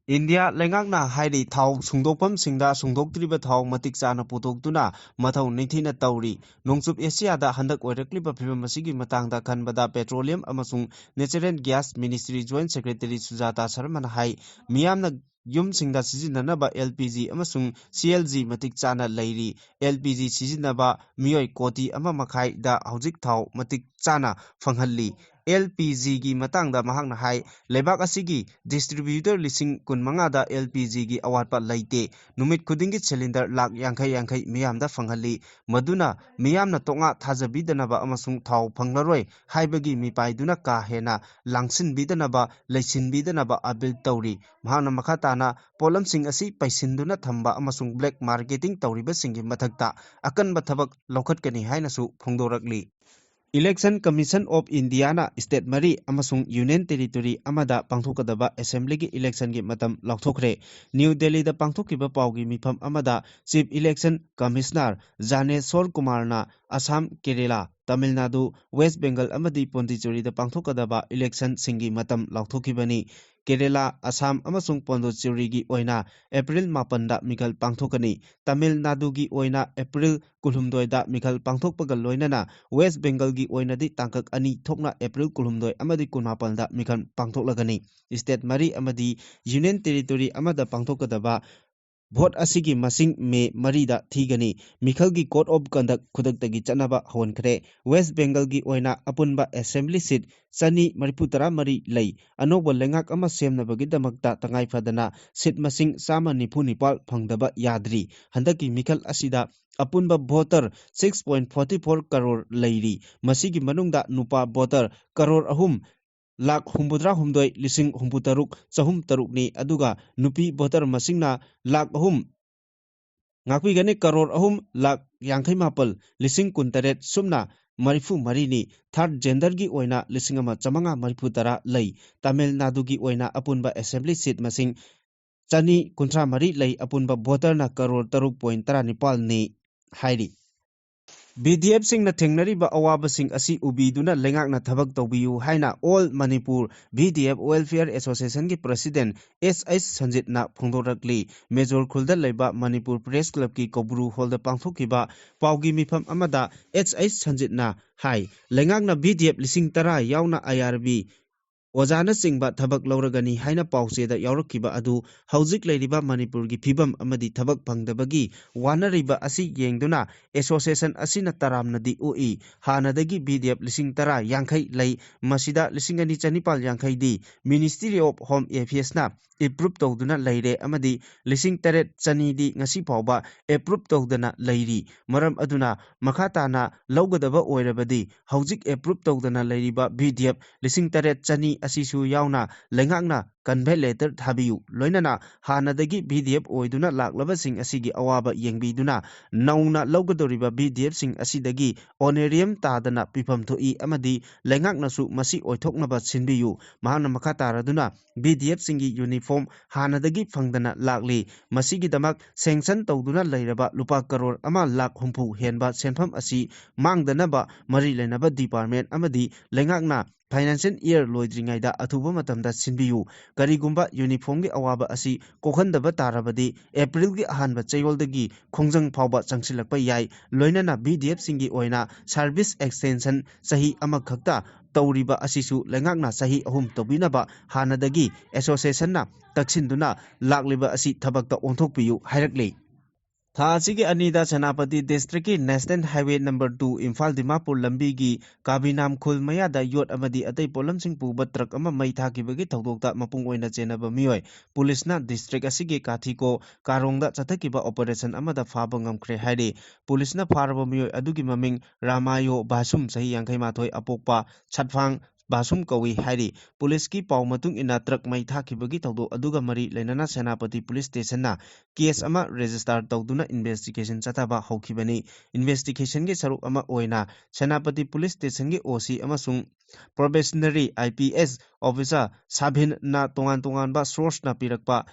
ꯏꯟꯗꯤꯌꯥ ꯂꯩꯉꯥꯛꯅ ꯍꯥꯏꯔꯤ, ꯊꯥꯎ ꯁꯨꯡꯗꯣꯛꯐꯝꯁꯤꯡꯗ ꯁꯨꯡꯗꯣꯛꯇ꯭ꯔꯤꯕ ꯊꯥꯎ ꯃꯇꯤꯛ ꯆꯥꯅ ꯄꯨꯊꯣꯛꯇꯨꯅ ꯃꯊꯧ ꯅꯤꯡꯊꯤꯅ ꯇꯧꯔꯤ꯫ ꯅꯣꯡꯆꯨꯞ ꯑꯦꯁꯤꯌꯥꯗ ꯍꯟꯗꯛ ꯑꯣꯏꯔꯛꯂꯤꯕ ꯐꯤꯕꯝ ꯑꯁꯤꯒꯤ ꯃꯇꯥꯡꯗ ꯈꯟꯕꯗ petroleum ꯑꯃꯁꯨꯡ natural gas ministry joint secretary ꯁꯨꯖꯥꯇꯥ ꯁꯔꯃꯅ ꯍꯥꯏ, ꯃꯤꯌꯥꯝꯅ ꯌꯨꯝꯁꯤꯡꯗ ꯁꯤꯖꯤꯟꯅꯅꯕ LPG ꯑꯃꯁꯨꯡ CLG ꯃꯇꯤꯛ ꯆꯥꯅ ꯂꯩꯔꯤ꯫ LPG ꯁꯤꯖꯤꯟꯅꯕ ꯃꯤꯑꯣꯏ ꯀꯣꯇꯤ ꯑꯃ ꯃꯈꯥꯏꯗ ꯍꯧꯖꯤꯛ ꯊꯥꯎ ꯃꯇꯤꯛ ꯆꯥꯅ ꯐꯪꯍꯜꯂꯤ꯫ ꯑꯦꯜ ꯄꯤ ꯖꯤꯒꯤ ꯃꯇꯥꯡꯗ ꯃꯍꯥꯛꯅ ꯍꯥꯏ, ꯂꯩꯕꯥꯛ ꯑꯁꯤꯒꯤ distributor ꯂꯤꯁꯤꯡ ꯀꯨꯟꯃꯉꯥꯗ ꯑꯦꯜ ꯄꯤ ꯖꯤꯒꯤ ꯑꯋꯥꯠꯄ ꯂꯩꯇꯦ꯫ ꯅꯨꯃꯤꯠ ꯈꯨꯗꯤꯡꯒꯤ cylinder ꯂꯥꯈ ꯌꯥꯡꯈꯩ ꯌꯥꯡꯈꯩ ꯃꯤꯌꯥꯝꯗ ꯐꯪꯍꯜꯂꯤ꯫ ꯃꯗꯨꯅ ꯃꯤꯌꯥꯝꯅ ꯇꯣꯉꯥ ꯊꯥꯖꯕꯤꯗꯅꯕ ꯑꯃꯁꯨꯡ ꯊꯥꯎ ꯐꯪꯂꯔꯣꯏ ꯍꯥꯏꯕꯒꯤ ꯃꯤꯄꯥꯏꯗꯨꯅ ꯀꯥ ꯍꯦꯟꯅ ꯂꯥꯡꯁꯤꯟꯕꯤꯗꯅꯕ, ꯂꯩꯁꯤꯟꯕꯤꯗꯅꯕ appeal ꯇꯧꯔꯤ꯫ ꯃꯍꯥꯛꯅ ꯃꯈꯥ ꯇꯥꯅ ꯄꯣꯠꯂꯝꯁꯤꯡ ꯑꯁꯤ ꯄꯩꯁꯤꯟꯗꯨꯅ ꯊꯝꯕ ꯑꯃꯁꯨꯡ black marketing ꯇꯧꯔꯤꯕꯁꯤꯡꯒꯤ ꯃꯊꯛꯇ ꯑꯀꯟꯕ ꯊꯕꯛ ꯂꯧꯈꯠꯀꯅꯤ ꯍꯥꯏꯅꯁꯨ ꯐꯣꯡꯗꯣꯔꯛꯂꯤ꯫ Election Commission of Indiaꯅ state ꯃꯔꯤ ꯑꯃꯁꯨꯡ Union Territory ꯑꯃꯗ ꯄꯥꯡꯊꯣꯛꯀꯗꯕ assemblyꯒꯤ electionꯒꯤ ꯃꯇꯝ ꯂꯥꯎꯊꯣꯛꯈ꯭ꯔꯦ꯫ ꯅ꯭ꯌꯨ ꯗꯦꯜꯂꯤꯗ ꯄꯥꯡꯊꯣꯛꯈꯤꯕ ꯄꯥꯎꯒꯤ ꯃꯤꯐꯝ ꯑꯃꯗ Chief Election Commissioner ꯖꯥꯅꯦꯁꯣꯔ ꯀꯨꯃꯥꯔꯅ ꯑꯁꯥꯝ, ꯀꯦꯔꯦꯂꯥ, ꯇꯥꯃꯤꯜ ꯅꯥꯗꯨ, ꯋꯦꯁ ꯕꯦꯡꯒꯜ ꯑꯃꯗꯤ ꯄꯣꯟꯗꯤꯆꯦꯔꯤꯗ ꯄꯥꯡꯊꯣꯛꯀꯗꯕ electionꯁꯤꯡꯒꯤ ꯃꯇꯝ ꯂꯥꯎꯊꯣꯛꯈꯤꯕꯅꯤ꯫ ꯀꯦꯔꯦꯂꯥ, ꯑꯁꯥꯝ ꯑꯃꯁꯨꯡ ꯄꯣꯟꯗꯨꯆꯦꯔꯤꯒꯤ ꯑꯣꯏꯅ ꯑꯦꯄ꯭ꯔꯤꯜ ꯃꯥꯄꯟꯗ ꯃꯤꯈꯜ ꯄꯥꯡꯊꯣꯛꯀꯅꯤ꯫ ꯇꯥꯃꯤꯜ ꯅꯥꯗꯨꯒꯤ ꯑꯣꯏꯅ ꯑꯦꯄ꯭ꯔꯤꯜ ꯀꯨꯟꯍꯨꯝꯗꯣꯏꯗ ꯃꯤꯈꯜ ꯄꯥꯡꯊꯣꯛꯄꯒ ꯂꯣꯏꯅꯅ ꯋꯦꯁ ꯕꯦꯡꯒꯜꯒꯤ ꯑꯣꯏꯅꯗꯤ ꯇꯥꯡꯀꯛ ꯑꯅꯤ ꯊꯣꯛꯅ ꯑꯦꯄ꯭ꯔꯤꯜ ꯀꯨꯟꯍꯨꯝꯗꯣꯏ ꯑꯃꯗꯤ ꯀꯨꯟꯃꯥꯄꯟꯗ ꯃꯤꯈꯜ ꯄꯥꯡꯊꯣꯛꯂꯒꯅꯤ꯫ State ꯃꯔꯤ ꯑꯃꯗꯤ Union Territory ꯑꯃꯗ ꯄꯥꯡꯊꯣꯛꯀꯗꯕ vote ꯑꯁꯤꯒꯤ ꯃꯁꯤꯡ ꯃꯦ ꯃꯔꯤꯗ ꯊꯤꯒꯅꯤ꯫ ꯃꯤꯈꯜꯒꯤ Code of Conduct ꯈꯨꯗꯛꯇꯒꯤ ꯆꯠꯅꯕ ꯍꯧꯍꯟꯈ꯭ꯔꯦ꯫ ꯋꯦꯁ ꯕꯦꯡꯒꯜꯒꯤ ꯑꯣꯏꯅ ꯑꯄꯨꯟꯕ assembly seat ꯆꯅꯤ ꯃꯔꯤꯐꯨ ꯇꯔꯥ ꯃꯔꯤ ꯂꯩ꯫ ꯑꯅꯧꯕ ꯂꯩꯉꯥꯛ ꯑꯃ ꯁꯦꯝꯅꯕꯒꯤꯗꯃꯛꯇ ꯇꯉꯥꯏ ꯐꯗꯅ seat ꯃꯁꯤꯡ ꯆꯥꯝꯃ ꯅꯤꯐꯨ ꯅꯤꯄꯥꯜ ꯐꯪꯗꯕ ꯌꯥꯗ꯭ꯔꯤ꯫ ꯍꯟꯗꯛꯀꯤ ꯃꯤꯈꯜ ꯑꯁꯤꯗ ꯑꯄꯨꯟꯕ voter six point forty four crore ꯂꯩꯔꯤ꯫ ꯃꯁꯤꯒꯤ ꯃꯅꯨꯡꯗ ꯅꯨꯄꯥ voter ꯀꯔꯣꯔ ꯑꯍꯨꯝ ꯂꯥꯈ ꯍꯨꯝꯐꯨꯇꯔꯥ ꯍꯨꯝꯗꯣꯏ ꯂꯤꯁꯤꯡ ꯍꯨꯝꯐꯨꯇꯔꯨꯛ ꯆꯍꯨꯝ ꯇꯔꯨꯛꯅꯤ, ꯑꯗꯨꯒ ꯅꯨꯄꯤ voter ꯃꯁꯤꯡꯅ ꯂꯥꯈ ꯑꯍꯨꯝ, ꯉꯥꯛꯄꯤꯒꯅꯤ, ꯀꯔꯣꯔ ꯑꯍꯨꯝ ꯂꯥꯈ ꯌꯥꯡꯈꯩ ꯃꯥꯄꯜ ꯂꯤꯁꯤꯡ ꯀꯨꯟꯇꯔꯦꯠ ꯁꯨꯞꯅ ꯃꯔꯤꯐꯨ ꯃꯔꯤꯅꯤ꯫ Third genderꯒꯤ ꯑꯣꯏꯅ ꯂꯤꯁꯤꯡ ꯑꯃ ꯆꯥꯃꯉꯥ ꯃꯔꯤꯐꯨ ꯇꯔꯥ ꯂꯩ꯫ ꯇꯥꯃꯤꯜ ꯅꯥꯗꯨꯒꯤ ꯑꯣꯏꯅ ꯑꯄꯨꯟꯕ assembly seat ꯃꯁꯤꯡ ꯆꯅꯤ ꯀꯨꯟꯊ꯭ꯔꯥ ꯃꯔꯤ ꯂꯩ꯫ ꯑꯄꯨꯟꯕ voterꯅ ꯀꯔꯣꯔ ꯇꯔꯨꯛ ꯄꯣꯏꯟ ꯇꯔꯥ ꯅꯤꯄꯥꯜꯅꯤ ꯍꯥꯏꯔꯤ꯫ ꯚꯤ ꯗꯤ ꯑꯦꯐꯁꯤꯡꯅ ꯊꯦꯡꯅꯔꯤꯕ ꯑꯋꯥꯕꯁꯤꯡ ꯑꯁꯤ ꯎꯕꯤꯗꯨꯅ ꯂꯩꯉꯥꯛꯅ ꯊꯕꯛ ꯇꯧꯕꯤꯌꯨ ꯍꯥꯏꯅ All Manipur V D F Welfare Associationꯒꯤ president ꯑꯦꯁ ꯑꯩꯆ ꯁꯟꯖꯤꯠꯅ ꯐꯣꯡꯗꯣꯔꯛꯂꯤ꯫ ꯃꯦꯖꯣꯔ ꯈꯨꯜꯗ ꯂꯩꯕ ꯃꯅꯤꯄꯨꯔ Press Clubꯀꯤ ꯀꯧꯕ꯭ꯔꯨ hallꯗ ꯄꯥꯡꯊꯣꯛꯈꯤꯕ ꯄꯥꯎꯒꯤ ꯃꯤꯐꯝ ꯑꯃꯗ ꯑꯦꯁ ꯑꯩꯆ ꯁꯟꯖꯤꯠꯅ ꯍꯥꯏ, ꯂꯩꯉꯥꯛꯅ ꯚꯤ ꯗꯤ ꯑꯦꯐ ꯂꯤꯁꯤꯡ ꯇꯔꯥ ꯌꯥꯎꯅ ꯑꯥꯏ ꯑꯥꯔ ꯕꯤ ꯑꯣꯖꯥꯅꯆꯤꯡꯕ ꯊꯕꯛ ꯂꯧꯔꯒꯅꯤ ꯍꯥꯏꯅ ꯄꯥꯎꯆꯦꯗ ꯌꯥꯎꯔꯛꯈꯤꯕ ꯑꯗꯨ ꯍꯧꯖꯤꯛ ꯂꯩꯔꯤꯕ ꯃꯅꯤꯄꯨꯔꯒꯤ ꯐꯤꯕꯝ ꯑꯃꯗꯤ ꯊꯕꯛ ꯐꯪꯗꯕꯒꯤ ꯋꯥꯅꯔꯤꯕ ꯑꯁꯤ ꯌꯦꯡꯗꯨꯅ association ꯑꯁꯤꯅ ꯇꯔꯥꯝꯅꯗꯤ ꯑꯣꯛꯏ꯫ ꯍꯥꯟꯅꯗꯒꯤ ꯕꯤ ꯗꯤ ꯑꯦꯐ ꯂꯤꯁꯤꯡ ꯇꯔꯥ ꯌꯥꯡꯈꯩ ꯂꯩ, ꯃꯁꯤꯗ ꯂꯤꯁꯤꯡ ꯑꯅꯤ ꯆꯅꯤꯄꯥꯜ ꯌꯥꯡꯈꯩꯗꯤ Ministry of Home Affairsꯅ approve ꯇꯧꯗꯨꯅ ꯂꯩꯔꯦ ꯑꯃꯗꯤ ꯂꯤꯁꯤꯡ ꯇꯔꯦꯠ ꯆꯅꯤꯗꯤ ꯉꯁꯤ ꯐꯥꯎꯕ approve ꯇꯧꯗꯅ ꯂꯩꯔꯤ꯫ ꯃꯔꯝ ꯑꯗꯨꯅ ꯃꯈꯥ ꯇꯥꯅ ꯂꯧꯒꯗꯕ ꯑꯣꯏꯔꯕꯗꯤ ꯍꯧꯖꯤꯛ approve ꯇꯧꯗꯅ ꯂꯩꯔꯤꯕ ꯕꯤ ꯗꯤ ꯑꯦꯐ ꯂꯤꯁꯤꯡ ꯇꯔꯦꯠ ꯆꯅꯤ ꯑꯁꯤꯁꯨ ꯌꯥꯎꯅ ꯂꯩꯉꯥꯛꯅ convey letter ꯊꯥꯕꯤꯌꯨ꯫ ꯂꯣꯏꯅꯅ ꯍꯥꯟꯅꯗꯒꯤ ꯕꯤ ꯗꯤ ꯑꯦꯐ ꯑꯣꯏꯗꯨꯅ ꯂꯥꯛꯂꯕꯁꯤꯡ ꯑꯁꯤꯒꯤ ꯑꯋꯥꯕ ꯌꯦꯡꯕꯤꯗꯨꯅ ꯅꯧꯅ ꯂꯧꯒꯗꯧꯔꯤꯕ ꯕꯤ ꯗꯤ ꯑꯦꯐꯁꯤꯡ ꯑꯁꯤꯗꯒꯤ honorarium ꯇꯥꯗꯅ ꯄꯤꯐꯝ ꯊꯣꯛꯏ ꯑꯃꯗꯤ ꯂꯩꯉꯥꯛꯅꯁꯨ ꯃꯁꯤ ꯑꯣꯏꯊꯣꯛꯅꯕ ꯁꯤꯟꯕꯤꯌꯨ꯫ ꯃꯍꯥꯛꯅ ꯃꯈꯥ ꯇꯥꯔꯗꯨꯅ ꯕꯤ ꯗꯤ ꯑꯦꯐꯁꯤꯡꯒꯤ uniform ꯍꯥꯟꯅꯗꯒꯤ ꯐꯪꯗꯅ ꯂꯥꯛꯂꯤ꯫ ꯃꯁꯤꯒꯤꯗꯃꯛ sanction ꯇꯧꯗꯨꯅ ꯂꯩꯔꯕ ꯂꯨꯄꯥ ꯀꯔꯣꯔ ꯑꯃ ꯂꯥꯈ ꯍꯨꯝꯐꯨ ꯍꯦꯟꯕ ꯁꯦꯟꯐꯝ ꯑꯁꯤ ꯃꯥꯡꯗꯅꯕ ꯃꯔꯤ ꯂꯩꯅꯕ department ꯑꯃꯗꯤ ꯂꯩꯉꯥꯛꯅ financial year ꯂꯣꯏꯗ꯭ꯔꯤꯉꯩꯗ ꯑꯊꯨꯕ ꯃꯇꯝꯗ ꯁꯤꯟꯕꯤꯌꯨ꯫ ꯀꯔꯤꯒꯨꯝꯕ uniformꯒꯤ ꯑꯋꯥꯕ ꯑꯁꯤ ꯀꯣꯛꯍꯟꯗꯕ ꯇꯥꯔꯕꯗꯤ Aprilꯒꯤ ꯑꯍꯥꯟꯕ ꯆꯌꯣꯜꯗꯒꯤ ꯈꯣꯡꯖꯪ ꯐꯥꯎꯕ ꯆꯪꯁꯤꯜꯂꯛꯄ ꯌꯥꯏ꯫ ꯂꯣꯏꯅꯅ ꯕꯤ ꯗꯤ ꯑꯦꯐꯁꯤꯡꯒꯤ ꯑꯣꯏꯅ service extension ꯆꯍꯤ ꯑꯃꯈꯛꯇ ꯇꯧꯔꯤꯕ ꯑꯁꯤꯁꯨ ꯂꯩꯉꯥꯛꯅ ꯆꯍꯤ ꯑꯍꯨꯝ ꯇꯧꯕꯤꯅꯕ ꯍꯥꯟꯅꯗꯒꯤ associationꯅ ꯇꯛꯁꯤꯟꯗꯨꯅ ꯂꯥꯛꯂꯤꯕ ꯑꯁꯤ ꯊꯕꯛꯇ ꯑꯣꯟꯊꯣꯛꯄꯤꯌꯨ ꯍꯥꯏꯔꯛꯂꯤ꯫ ꯊꯥ ꯑꯁꯤꯒꯤ ꯑꯅꯤꯗ Senapati districtꯀꯤ National Highway number two Imphal Dimapur ꯂꯝꯕꯤꯒꯤ ꯀꯥꯕꯤꯅꯥꯝ ꯈꯨꯜ ꯃꯌꯥꯗ ꯌꯣꯠ ꯑꯃꯗꯤ ꯑꯇꯩ ꯄꯣꯠꯂꯝꯁꯤꯡ ꯄꯨꯕ truck ꯑꯃ ꯃꯩ ꯊꯥꯈꯤꯕꯒꯤ ꯊꯧꯗꯣꯛꯇ ꯃꯄꯨꯡ ꯑꯣꯏꯅ ꯆꯦꯟꯅꯕ ꯃꯤꯑꯣꯏ ꯄꯨꯂꯤꯁꯅ district ꯑꯁꯤꯒꯤ ꯀꯥꯊꯤꯀꯣ ꯀꯥꯔꯣꯡꯗ ꯆꯠꯊꯈꯤꯕ operation ꯑꯃꯗ ꯐꯥꯕ ꯉꯝꯈ꯭ꯔꯦ ꯍꯥꯏꯔꯤ꯫ ꯄꯨꯂꯤꯁꯅ ꯐꯥꯔꯕ ꯃꯤꯑꯣꯏ ꯑꯗꯨꯒꯤ ꯃꯃꯤꯡ ꯔꯥꯃꯥꯌꯣ ꯚꯥꯁꯨꯝ, ꯆꯍꯤ ꯌꯥꯡꯈꯩ ꯃꯥꯊꯣꯏ, ꯑꯄꯣꯛꯄ ꯁꯠꯐꯥꯡ ꯚꯥꯁꯨꯝ ꯀꯧꯏ ꯍꯥꯏꯔꯤ꯫ ꯄꯨꯂꯤꯁꯀꯤ ꯄꯥꯎ ꯃꯇꯨꯡ ꯏꯟꯅ truck ꯃꯩ ꯊꯥꯈꯤꯕꯒꯤ ꯊꯧꯗꯣꯛ ꯑꯗꯨꯒ ꯃꯔꯤ ꯂꯩꯅꯅ ꯁꯦꯅꯥꯄꯇꯤ ꯄꯨꯂꯤꯁ ꯁ꯭ꯇꯦꯁꯟꯅ case ꯑꯃ register ꯇꯧꯗꯨꯅ investigation ꯆꯠꯊꯕ ꯍꯧꯈꯤꯕꯅꯤ꯫ Investigationꯒꯤ ꯁꯔꯨꯛ ꯑꯃ ꯑꯣꯏꯅ ꯁꯦꯅꯥꯄꯇꯤ ꯄꯨꯂꯤꯁ ꯁ꯭ꯇꯦꯁꯟꯒꯤ ꯑꯣ ꯁꯤ ꯑꯃꯁꯨꯡ probationary I P S officer ꯁꯥꯚꯤꯟꯅ ꯇꯣꯉꯥꯟ ꯇꯣꯉꯥꯟꯕ sourceꯅ ꯄꯤꯔꯛꯄ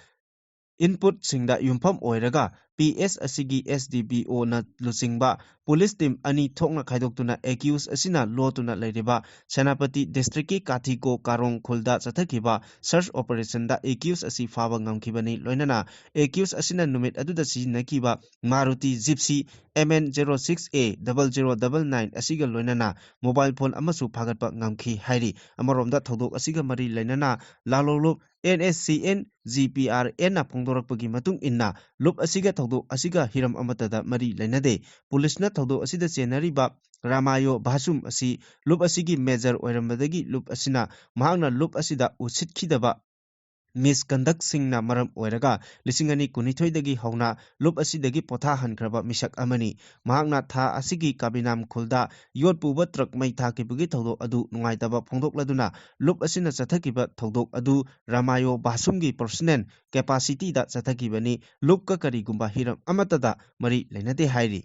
inputꯁꯤꯡꯗ ꯌꯨꯝꯐꯝ ꯑꯣꯏꯔꯒ P S ꯑꯁꯤꯒꯤ S D P O ꯅ ꯂꯨꯆꯤꯡꯕ police team ꯑꯅꯤ ꯊꯣꯛꯅ ꯈꯥꯏꯗꯣꯛꯇꯨꯅ accused ꯑꯁꯤꯅ ꯂꯣꯠꯇꯨꯅ ꯂꯩꯔꯤꯕ ꯁꯦꯅꯥꯄꯇꯤ districtꯀꯤ ꯀꯥꯊꯤꯀꯣ ꯀꯥꯔꯣꯡ ꯈꯨꯜꯗ ꯆꯠꯊꯈꯤꯕ search operationꯗ accused ꯑꯁꯤ ꯐꯥꯕ ꯉꯝꯈꯤꯕꯅꯤ꯫ ꯂꯣꯏꯅꯅ accused ꯑꯁꯤꯅ ꯅꯨꯃꯤꯠ ꯑꯗꯨꯗ ꯁꯤꯖꯤꯟꯅꯈꯤꯕ Maruti Gypsy M N zero six A double zero double nine ꯑꯁꯤꯒ ꯂꯣꯏꯅꯅ mobile phone ꯑꯃꯁꯨ ꯐꯥꯒꯠꯄ ꯉꯝꯈꯤ ꯍꯥꯏꯔꯤ꯫ ꯑꯃꯔꯣꯝꯗ ꯊꯧꯗꯣꯛ ꯑꯁꯤꯒ ꯃꯔꯤ ꯂꯩꯅꯅ ꯂꯥꯂꯣꯡꯂꯨꯞ N S C N G P R N ꯅ ꯐꯣꯡꯗꯣꯔꯛꯄꯒꯤ ꯃꯇꯨꯡ ꯏꯟꯅ ꯂꯨꯞ ꯑꯁꯤꯒ ꯊꯧꯗꯣꯛ ꯑꯁꯤꯒ ꯍꯤꯔꯝ ꯑꯃꯠꯇꯗ ꯃꯔꯤ ꯂꯩꯅꯗꯦ꯫ ꯄꯨꯂꯤꯁꯅ ꯊꯧꯗꯣꯛ ꯑꯁꯤꯗ ꯆꯦꯟꯅꯔꯤꯕ ꯔꯥꯃꯥꯌꯣ ꯚꯥꯁꯨꯝ ꯑꯁꯤ ꯂꯨꯞ ꯑꯁꯤꯒꯤ major ꯑꯣꯏꯔꯝꯕꯗꯒꯤ ꯂꯨꯞ ꯑꯁꯤꯅ ꯃꯍꯥꯛꯅ ꯂꯨꯞ ꯑꯁꯤꯗ ꯎꯁꯤꯠꯈꯤꯗꯕ misconductꯁꯤꯡꯅ ꯃꯔꯝ ꯑꯣꯏꯔꯒ ꯂꯤꯁꯤꯡ ꯑꯅꯤ ꯀꯨꯟꯅꯤꯊꯣꯏꯗꯒꯤ ꯍꯧꯅ ꯂꯨꯞ ꯑꯁꯤꯗꯒꯤ ꯄꯣꯊꯥꯍꯟꯈ꯭ꯔꯕ ꯃꯤꯁꯛ ꯑꯃꯅꯤ꯫ ꯃꯍꯥꯛꯅ ꯊꯥ ꯑꯁꯤꯒꯤ ꯀꯥꯕꯤꯅꯥꯝ ꯈꯨꯜꯗ ꯌꯣꯠ ꯄꯨꯕ truck ꯃꯩ ꯊꯥꯈꯤꯕꯒꯤ ꯊꯧꯗꯣꯛ ꯑꯗꯨ ꯅꯨꯡꯉꯥꯏꯇꯕ ꯐꯣꯡꯗꯣꯛꯂꯗꯨꯅ ꯂꯨꯞ ꯑꯁꯤꯅ ꯆꯠꯊꯈꯤꯕ ꯊꯧꯗꯣꯛ ꯑꯗꯨ ꯔꯥꯃꯥꯌꯣ ꯚꯥꯁꯨꯝꯒꯤ personal capacityꯗ ꯆꯠꯊꯈꯤꯕꯅꯤ꯫ ꯂꯨꯞꯀ ꯀꯔꯤꯒꯨꯝꯕ ꯍꯤꯔꯝ ꯑꯃꯠꯇꯗ ꯃꯔꯤ ꯂꯩꯅꯗꯦ ꯍꯥꯏꯔꯤ꯫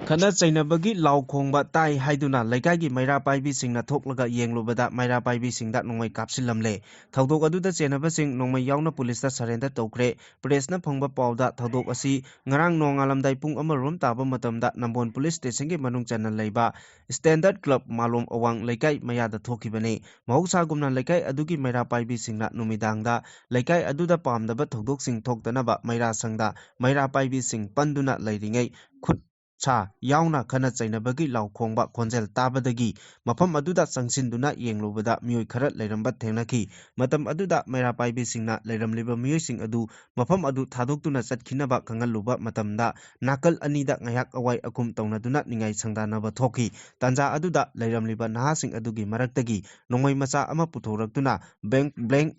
ꯈꯠꯅ ꯆꯩꯅꯕꯒꯤ ꯂꯥꯎ ꯈꯣꯡꯕ ꯇꯥꯏ ꯍꯥꯏꯗꯨꯅ ꯂꯩꯀꯥꯏꯒꯤ ꯃꯩꯔꯥ ꯄꯥꯏꯕꯤꯁꯤꯡꯅ ꯊꯣꯛꯂꯒ ꯌꯦꯡꯂꯨꯕꯗ ꯃꯩꯔꯥ ꯄꯥꯏꯕꯤꯁꯤꯡꯗ ꯅꯣꯡꯃꯩ ꯀꯥꯞꯁꯤꯜꯂꯝꯂꯦ꯫ ꯊꯧꯗꯣꯛ ꯑꯗꯨꯗ ꯆꯦꯟꯅꯕꯁꯤꯡ ꯅꯣꯡꯃꯩ ꯌꯥꯎꯅ ꯄꯨꯂꯤꯁꯇ surrender ꯇꯧꯈ꯭ꯔꯦ꯫ Pressꯅ ꯐꯪꯕ ꯄꯥꯎꯗ ꯊꯧꯗꯣꯛ ꯑꯁꯤ ꯉꯔꯥꯡ ꯅꯣꯡꯉꯥꯜꯂꯝꯗꯥꯏ ꯄꯨꯡ ꯑꯃꯔꯣꯝ ꯇꯥꯕ ꯃꯇꯝꯗ ꯅꯝꯕꯣꯜ police stationꯒꯤ ꯃꯅꯨꯡ ꯆꯟꯅ ꯂꯩꯕ Standard Club ꯃꯥꯂꯣꯝ ꯑꯋꯥꯡ ꯂꯩꯀꯥꯏ ꯃꯌꯥꯗ ꯊꯣꯛꯈꯤꯕꯅꯤ꯫ ꯃꯍꯧꯁꯥꯒꯨꯝꯅ ꯂꯩꯀꯥꯏ ꯑꯗꯨꯒꯤ ꯃꯩꯔꯥ ꯄꯥꯏꯕꯤꯁꯤꯡꯅ ꯅꯨꯃꯤꯗꯥꯡꯗ ꯂꯩꯀꯥꯏ ꯑꯗꯨꯗ ꯄꯥꯝꯗꯕ ꯊꯧꯗꯣꯛꯁꯤꯡ ꯊꯣꯛꯇꯅꯕ ꯃꯩꯔꯥ ꯁꯪꯗ ꯃꯩꯔꯥ ꯄꯥꯏꯕꯤꯁꯤꯡ ꯄꯟꯗꯨꯅ ꯂꯩꯔꯤꯉꯩ ꯈꯨꯠ ꯁꯥ ꯌꯥꯎꯅ ꯈꯠꯅ ꯆꯩꯅꯕꯒꯤ ꯂꯥꯎ ꯈꯣꯡꯕ ꯈꯣꯟꯖꯦꯜ ꯇꯥꯕꯗꯒꯤ ꯃꯐꯝ ꯑꯗꯨꯗ ꯆꯪꯁꯤꯟꯗꯨꯅ ꯌꯦꯡꯂꯨꯕꯗ ꯃꯤꯑꯣꯏ ꯈꯔ ꯂꯩꯔꯝꯕ ꯊꯦꯡꯅꯈꯤ꯫ ꯃꯇꯝ ꯑꯗꯨꯗ ꯃꯩꯔꯥ ꯄꯥꯏꯕꯤꯁꯤꯡꯅ ꯂꯩꯔꯝꯂꯤꯕ ꯃꯤꯑꯣꯏꯁꯤꯡ ꯑꯗꯨ ꯃꯐꯝ ꯑꯗꯨ ꯊꯥꯗꯣꯛꯇꯨꯅ ꯆꯠꯈꯤꯅꯕ ꯈꯪꯍꯜꯂꯨꯕ ꯃꯇꯝꯗ ꯅꯥꯀꯜ ꯑꯅꯤꯗ ꯉꯥꯏꯍꯥꯛ ꯑꯋꯥꯏ ꯑꯈꯨꯝ ꯇꯧꯅꯗꯨꯅ ꯅꯤꯡꯉꯥꯏ ꯁꯪꯗꯥꯅꯕ ꯊꯣꯛꯈꯤ꯫ ꯇꯥꯟꯖꯥ ꯑꯗꯨꯗ ꯂꯩꯔꯝꯂꯤꯕ ꯅꯍꯥꯁꯤꯡ ꯑꯗꯨꯒꯤ ꯃꯔꯛꯇꯒꯤ ꯅꯣꯡꯃꯩ ꯃꯆꯥ ꯑꯃ ꯄꯨꯊꯣꯔꯛꯇꯨꯅ blank blank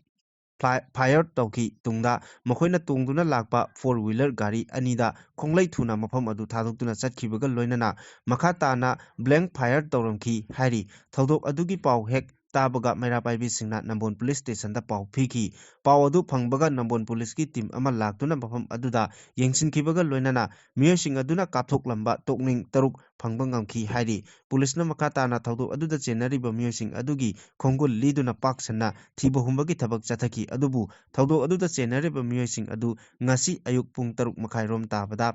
fly- fire ꯇꯧꯈꯤ꯫ ꯇꯨꯡꯗ ꯃꯈꯣꯏꯅ ꯇꯣꯡꯗꯨꯅ ꯂꯥꯛꯄ four wheeler ꯒꯥꯔꯤ ꯑꯅꯤꯗ ꯈꯣꯡꯂꯩ ꯊꯨꯅ ꯃꯐꯝ ꯑꯗꯨ ꯊꯥꯗꯣꯛꯇꯨꯅ ꯆꯠꯈꯤꯕꯒ ꯂꯣꯏꯅꯅ ꯃꯈꯥ ꯇꯥꯅ blank fire ꯇꯧꯔꯝꯈꯤ ꯍꯥꯏꯔꯤ꯫ ꯊꯧꯗꯣꯛ ꯑꯗꯨꯒꯤ ꯄꯥꯎ ꯍꯦꯛ ꯇꯥꯕꯒ ꯃꯩꯔꯥ ꯄꯥꯏꯕꯤꯁꯤꯡꯅ ꯅꯝꯕꯣꯜ ꯄꯨꯂꯤꯁ ꯁ꯭ꯇꯦꯁꯟꯗ ꯄꯥꯎ ꯄꯤꯈꯤ꯫ ꯄꯥꯎ ꯑꯗꯨ ꯐꯪꯕꯒ ꯅꯝꯕꯣꯜ ꯄꯨꯂꯤꯁꯀꯤ ꯇꯤꯝ ꯑꯃ ꯂꯥꯛꯇꯨꯅ ꯃꯐꯝ ꯑꯗꯨꯗ ꯌꯦꯡꯁꯤꯟꯈꯤꯕꯒ ꯂꯣꯏꯅꯅ ꯃꯤꯑꯣꯏꯁꯤꯡ ꯑꯗꯨꯅ ꯀꯥꯞꯊꯣꯛꯂꯝꯕ ꯇꯣꯛꯅꯤꯡ ꯇꯔꯨꯛ ꯐꯪꯕ ꯉꯝꯈꯤ ꯍꯥꯏꯔꯤ꯫ ꯄꯨꯂꯤꯁꯅ ꯃꯈꯥ ꯇꯥꯅ ꯊꯧꯗꯣꯛ ꯑꯗꯨꯗ ꯆꯦꯟꯅꯔꯤꯕ ꯃꯤꯑꯣꯏꯁꯤꯡ ꯑꯗꯨꯒꯤ ꯈꯣꯡꯒꯨꯜ ꯂꯤꯗꯨꯅ ꯄꯥꯛ ꯁꯟꯅ ꯊꯤꯕ ꯍꯨꯝꯕꯒꯤ ꯊꯕꯛ ꯆꯠꯊꯈꯤ꯫ ꯑꯗꯨꯕꯨ ꯊꯧꯗꯣꯛ ꯑꯗꯨꯗ ꯆꯦꯟꯅꯔꯤꯕ ꯃꯤꯑꯣꯏꯁꯤꯡ ꯑꯗꯨ ꯉꯁꯤ ꯑꯌꯨꯛ ꯄꯨꯡ ꯇꯔꯨꯛ ꯃꯈꯥꯏꯔꯣꯝ ꯇꯥꯕꯗ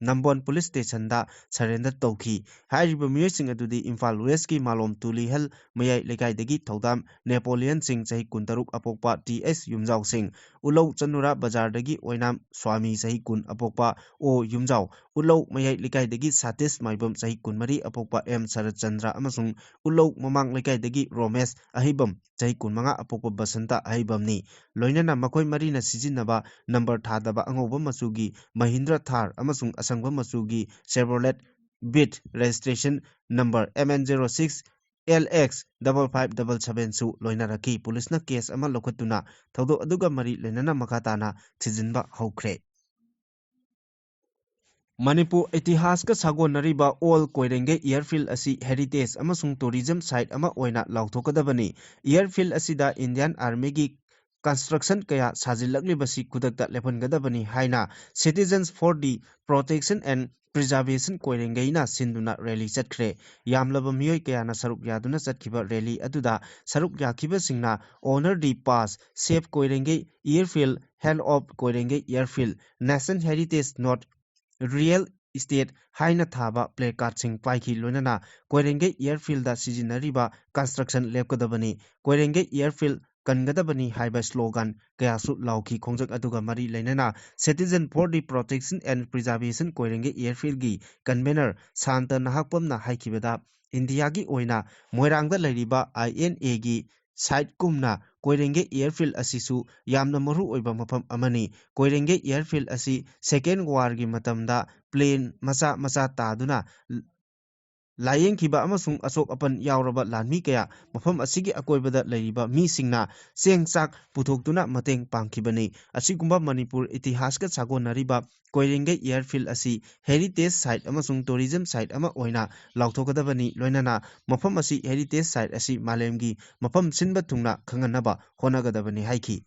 ꯅꯝꯕꯣꯟ ꯄꯨꯂꯤꯁ ꯁ꯭ꯇꯦꯁꯟꯗ ꯁꯔꯦꯟꯗꯔ ꯇꯧꯈꯤ꯫ ꯍꯥꯏꯔꯤꯕ ꯃꯤꯑꯣꯏꯁꯤꯡ ꯑꯗꯨꯗꯤ ꯏꯝꯐꯥꯜ ꯋꯦꯁꯀꯤ ꯃꯥꯂꯣꯝ ꯇꯨꯂꯤꯍꯜ ꯃꯌꯥꯏ ꯂꯩꯀꯥꯏꯗꯒꯤ ꯊꯧꯗꯥꯝ ꯅꯦꯄꯣꯂꯤꯌꯟ ꯁꯤꯡ, ꯆꯍꯤ ꯀꯨꯟꯇꯔꯨꯛ, ꯑꯄꯣꯛꯄ ꯇꯤ ꯑꯦꯁ ꯌꯨꯝꯖꯥꯎꯁꯤꯡ, ꯎꯂꯧ ꯆꯅꯨꯔꯥ ꯕꯖꯥꯔꯗꯒꯤ ꯑꯣꯏꯅꯥꯝ ꯁ꯭ꯋꯥꯃꯤ, ꯆꯍꯤ ꯀꯨꯟ, ꯑꯄꯣꯛꯄ ꯑꯣ ꯌꯨꯝꯖꯥꯎ, ꯎꯂꯧ ꯃꯌꯥꯏ ꯂꯩꯀꯥꯏꯗꯒꯤ ꯁꯥꯇꯤꯁ ꯃꯥꯏꯕꯝ, ꯆꯍꯤ ꯀꯨꯟꯃꯔꯤ, ꯑꯄꯣꯛꯄ ꯑꯦꯝ ꯁꯔꯠ ꯆꯟꯗ꯭ꯔ ꯑꯃꯁꯨꯡ ꯎꯂꯧ ꯃꯃꯥꯡ ꯂꯩꯀꯥꯏꯗꯒꯤ ꯔꯣꯃꯦꯁ ꯑꯍꯩꯕꯝ, ꯆꯍꯤ ꯀꯨꯟꯃꯉꯥ, ꯑꯄꯣꯛꯄ ꯕꯁꯟꯇ ꯑꯍꯩꯕꯝꯅꯤ꯫ ꯂꯣꯏꯅꯅ ꯃꯈꯣꯏ ꯃꯔꯤꯅ ꯁꯤꯖꯤꯟꯅꯕ ꯅꯝꯕꯔ ꯊꯥꯗꯕ ꯑꯉꯧꯕ ꯃꯆꯨꯒꯤ ꯃꯍꯤꯟꯗ꯭ꯔ ꯊꯥꯔ ꯑꯃꯁꯨꯡ ꯑꯁꯪꯕ ꯃꯆꯨꯒꯤ Chevrolet beat, registration number M N zero six L X double five double ꯁꯚꯦꯟꯁꯨ ꯂꯣꯏꯅꯔꯛꯈꯤ꯫ ꯄꯨꯂꯤꯁꯅ ꯀꯦꯁ ꯑꯃ ꯂꯧꯈꯠꯇꯨꯅ ꯊꯧꯗꯣꯛ ꯑꯗꯨꯒ ꯃꯔꯤ ꯂꯩꯅꯅ ꯃꯈꯥ ꯇꯥꯅ ꯊꯤꯖꯤꯟꯕ ꯍꯧꯈ꯭ꯔꯦ꯫ ꯃꯅꯤꯄꯨꯔ ꯏꯇꯤꯍꯥꯁꯀ ꯁꯥꯒꯣꯟꯅꯔꯤꯕ ꯑꯣꯜ ꯀꯣꯏꯔꯦꯡꯒꯩ ꯑꯦꯌꯔꯐꯤꯜꯗ ꯑꯁꯤ ꯍꯦꯔꯤꯇꯦꯖ ꯑꯃꯁꯨꯡ ꯇꯨꯔꯤꯖꯝ ꯁꯥꯏꯠ ꯑꯃ ꯑꯣꯏꯅ ꯂꯥꯎꯊꯣꯛꯀꯗꯕꯅꯤ꯫ ꯑꯦꯌꯔꯐꯤꯜꯗ ꯑꯁꯤꯗ ꯏꯟꯗꯤꯌꯥꯟ ꯑꯥꯔꯃꯤꯒꯤ ꯀꯟꯁꯇ꯭ꯔꯛꯁꯟ ꯀꯌꯥ ꯁꯥꯖꯤꯜꯂꯛꯂꯤꯕꯁꯤ ꯈꯨꯗꯛꯇ ꯂꯦꯞꯍꯟꯒꯗꯕꯅꯤ ꯍꯥꯏꯅ Citizens for the Protection and Preservation ꯀꯣꯏꯔꯦꯡꯒꯩꯅ ꯁꯤꯟꯗꯨꯅ ꯔꯦꯂꯤ ꯆꯠꯈ꯭ꯔꯦ꯫ ꯌꯥꯝꯂꯕ ꯃꯤꯑꯣꯏ ꯀꯌꯥꯅ ꯁꯔꯨꯛ ꯌꯥꯗꯨꯅ ꯆꯠꯈꯤꯕ ꯔꯦꯂꯤ ꯑꯗꯨꯗ ꯁꯔꯨꯛ ꯌꯥꯈꯤꯕꯁꯤꯡꯅ "Honor the Past, Save ꯀꯣꯏꯔꯦꯡꯒꯩ Airfield, Help of ꯀꯣꯏꯔꯦꯡꯒꯩ Airfield, Nation Heritage, Not Real Estate" ꯍꯥꯏꯅ ꯊꯥꯕ ꯄ꯭ꯂꯦ ꯀꯥꯔꯗꯁꯤꯡ ꯄꯥꯏꯈꯤ꯫ ꯂꯣꯏꯅꯅ "ꯀꯣꯏꯔꯦꯡꯒꯩ ꯑꯦꯌꯔꯐꯤꯜꯗ ꯁꯤꯖꯤꯟꯅꯔꯤꯕ ꯀꯟꯁꯇ꯭ꯔꯛꯁꯟ ꯂꯦꯞꯀꯗꯕꯅꯤ, ꯀꯣꯏꯔꯦꯡꯒꯩ ꯑꯦꯌꯔꯐꯤꯜꯗ ꯀꯟꯒꯗꯕꯅꯤ" ꯍꯥꯏꯕ ꯁ꯭ꯂꯣꯒꯥꯟ ꯀꯌꯥꯁꯨ ꯂꯥꯎꯈꯤ꯫ ꯈꯣꯡꯖꯪ ꯑꯗꯨꯒ ꯃꯔꯤ ꯂꯩꯅꯅ Citizen for the Protection and Preservation Koirengei ꯑꯦꯌꯔꯐꯤꯜꯗꯒꯤ ꯀꯟꯚꯦꯅꯔ ꯁꯥꯟꯇ ꯅꯍꯥꯛꯄꯝꯅ ꯍꯥꯏꯈꯤꯕꯗ, ꯏꯟꯗꯤꯌꯥꯒꯤ ꯑꯣꯏꯅ ꯃꯣꯏꯔꯥꯡꯗ ꯂꯩꯔꯤꯕ ꯑꯥꯏ ꯑꯦꯟ ꯑꯦꯒꯤ ꯁꯥꯏꯠꯀꯨꯝꯅ ꯀꯣꯏꯔꯦꯡꯒꯩ ꯑꯦꯌꯔꯐꯤꯜꯗ ꯑꯁꯤꯁꯨ ꯌꯥꯝꯅ ꯃꯔꯨ ꯑꯣꯏꯕ ꯃꯐꯝ ꯑꯃꯅꯤ꯫ ꯀꯣꯏꯔꯦꯡꯒꯩ ꯑꯦꯌꯔꯐꯤꯜꯗ ꯑꯁꯤ ꯁꯦꯀꯦꯟ ꯋꯥꯔꯒꯤ ꯃꯇꯝꯗ ꯄ꯭ꯂꯦꯟ ꯃꯆꯥ ꯃꯆꯥ ꯇꯥꯗꯨꯅ ꯂꯥꯏꯌꯦꯡꯈꯤꯕ ꯑꯃꯁꯨꯡ ꯑꯁꯣꯛ ꯑꯄꯟ ꯌꯥꯎꯔꯕ ꯂꯥꯟꯃꯤ ꯀꯌꯥ ꯃꯐꯝ ꯑꯁꯤꯒꯤ ꯑꯀꯣꯏꯕꯗ ꯂꯩꯔꯤꯕ ꯃꯤꯁꯤꯡꯅ ꯆꯦꯡ ꯆꯥꯛ ꯄꯨꯊꯣꯛꯇꯨꯅ ꯃꯇꯦꯡ ꯄꯥꯡꯈꯤꯕꯅꯤ꯫ ꯑꯁꯤꯒꯨꯝꯕ ꯃꯅꯤꯄꯨꯔ ꯏꯇꯤꯍꯥꯁꯀ ꯁꯥꯒꯣꯟꯅꯔꯤꯕ ꯀꯣꯏꯔꯦꯡꯒꯩ airfield ꯑꯁꯤ heritage site ꯑꯃꯁꯨꯡ tourism site ꯑꯃ ꯑꯣꯏꯅ ꯂꯥꯎꯊꯣꯛꯀꯗꯕꯅꯤ, ꯂꯣꯏꯅꯅ ꯃꯐꯝ ꯑꯁꯤ heritage site ꯑꯁꯤ ꯃꯥꯂꯦꯝꯒꯤ ꯃꯐꯝ ꯁꯤꯟꯕ ꯊꯨꯡꯅ ꯈꯪꯍꯟꯅꯕ ꯍꯣꯠꯅꯒꯗꯕꯅꯤ ꯍꯥꯏꯈꯤ꯫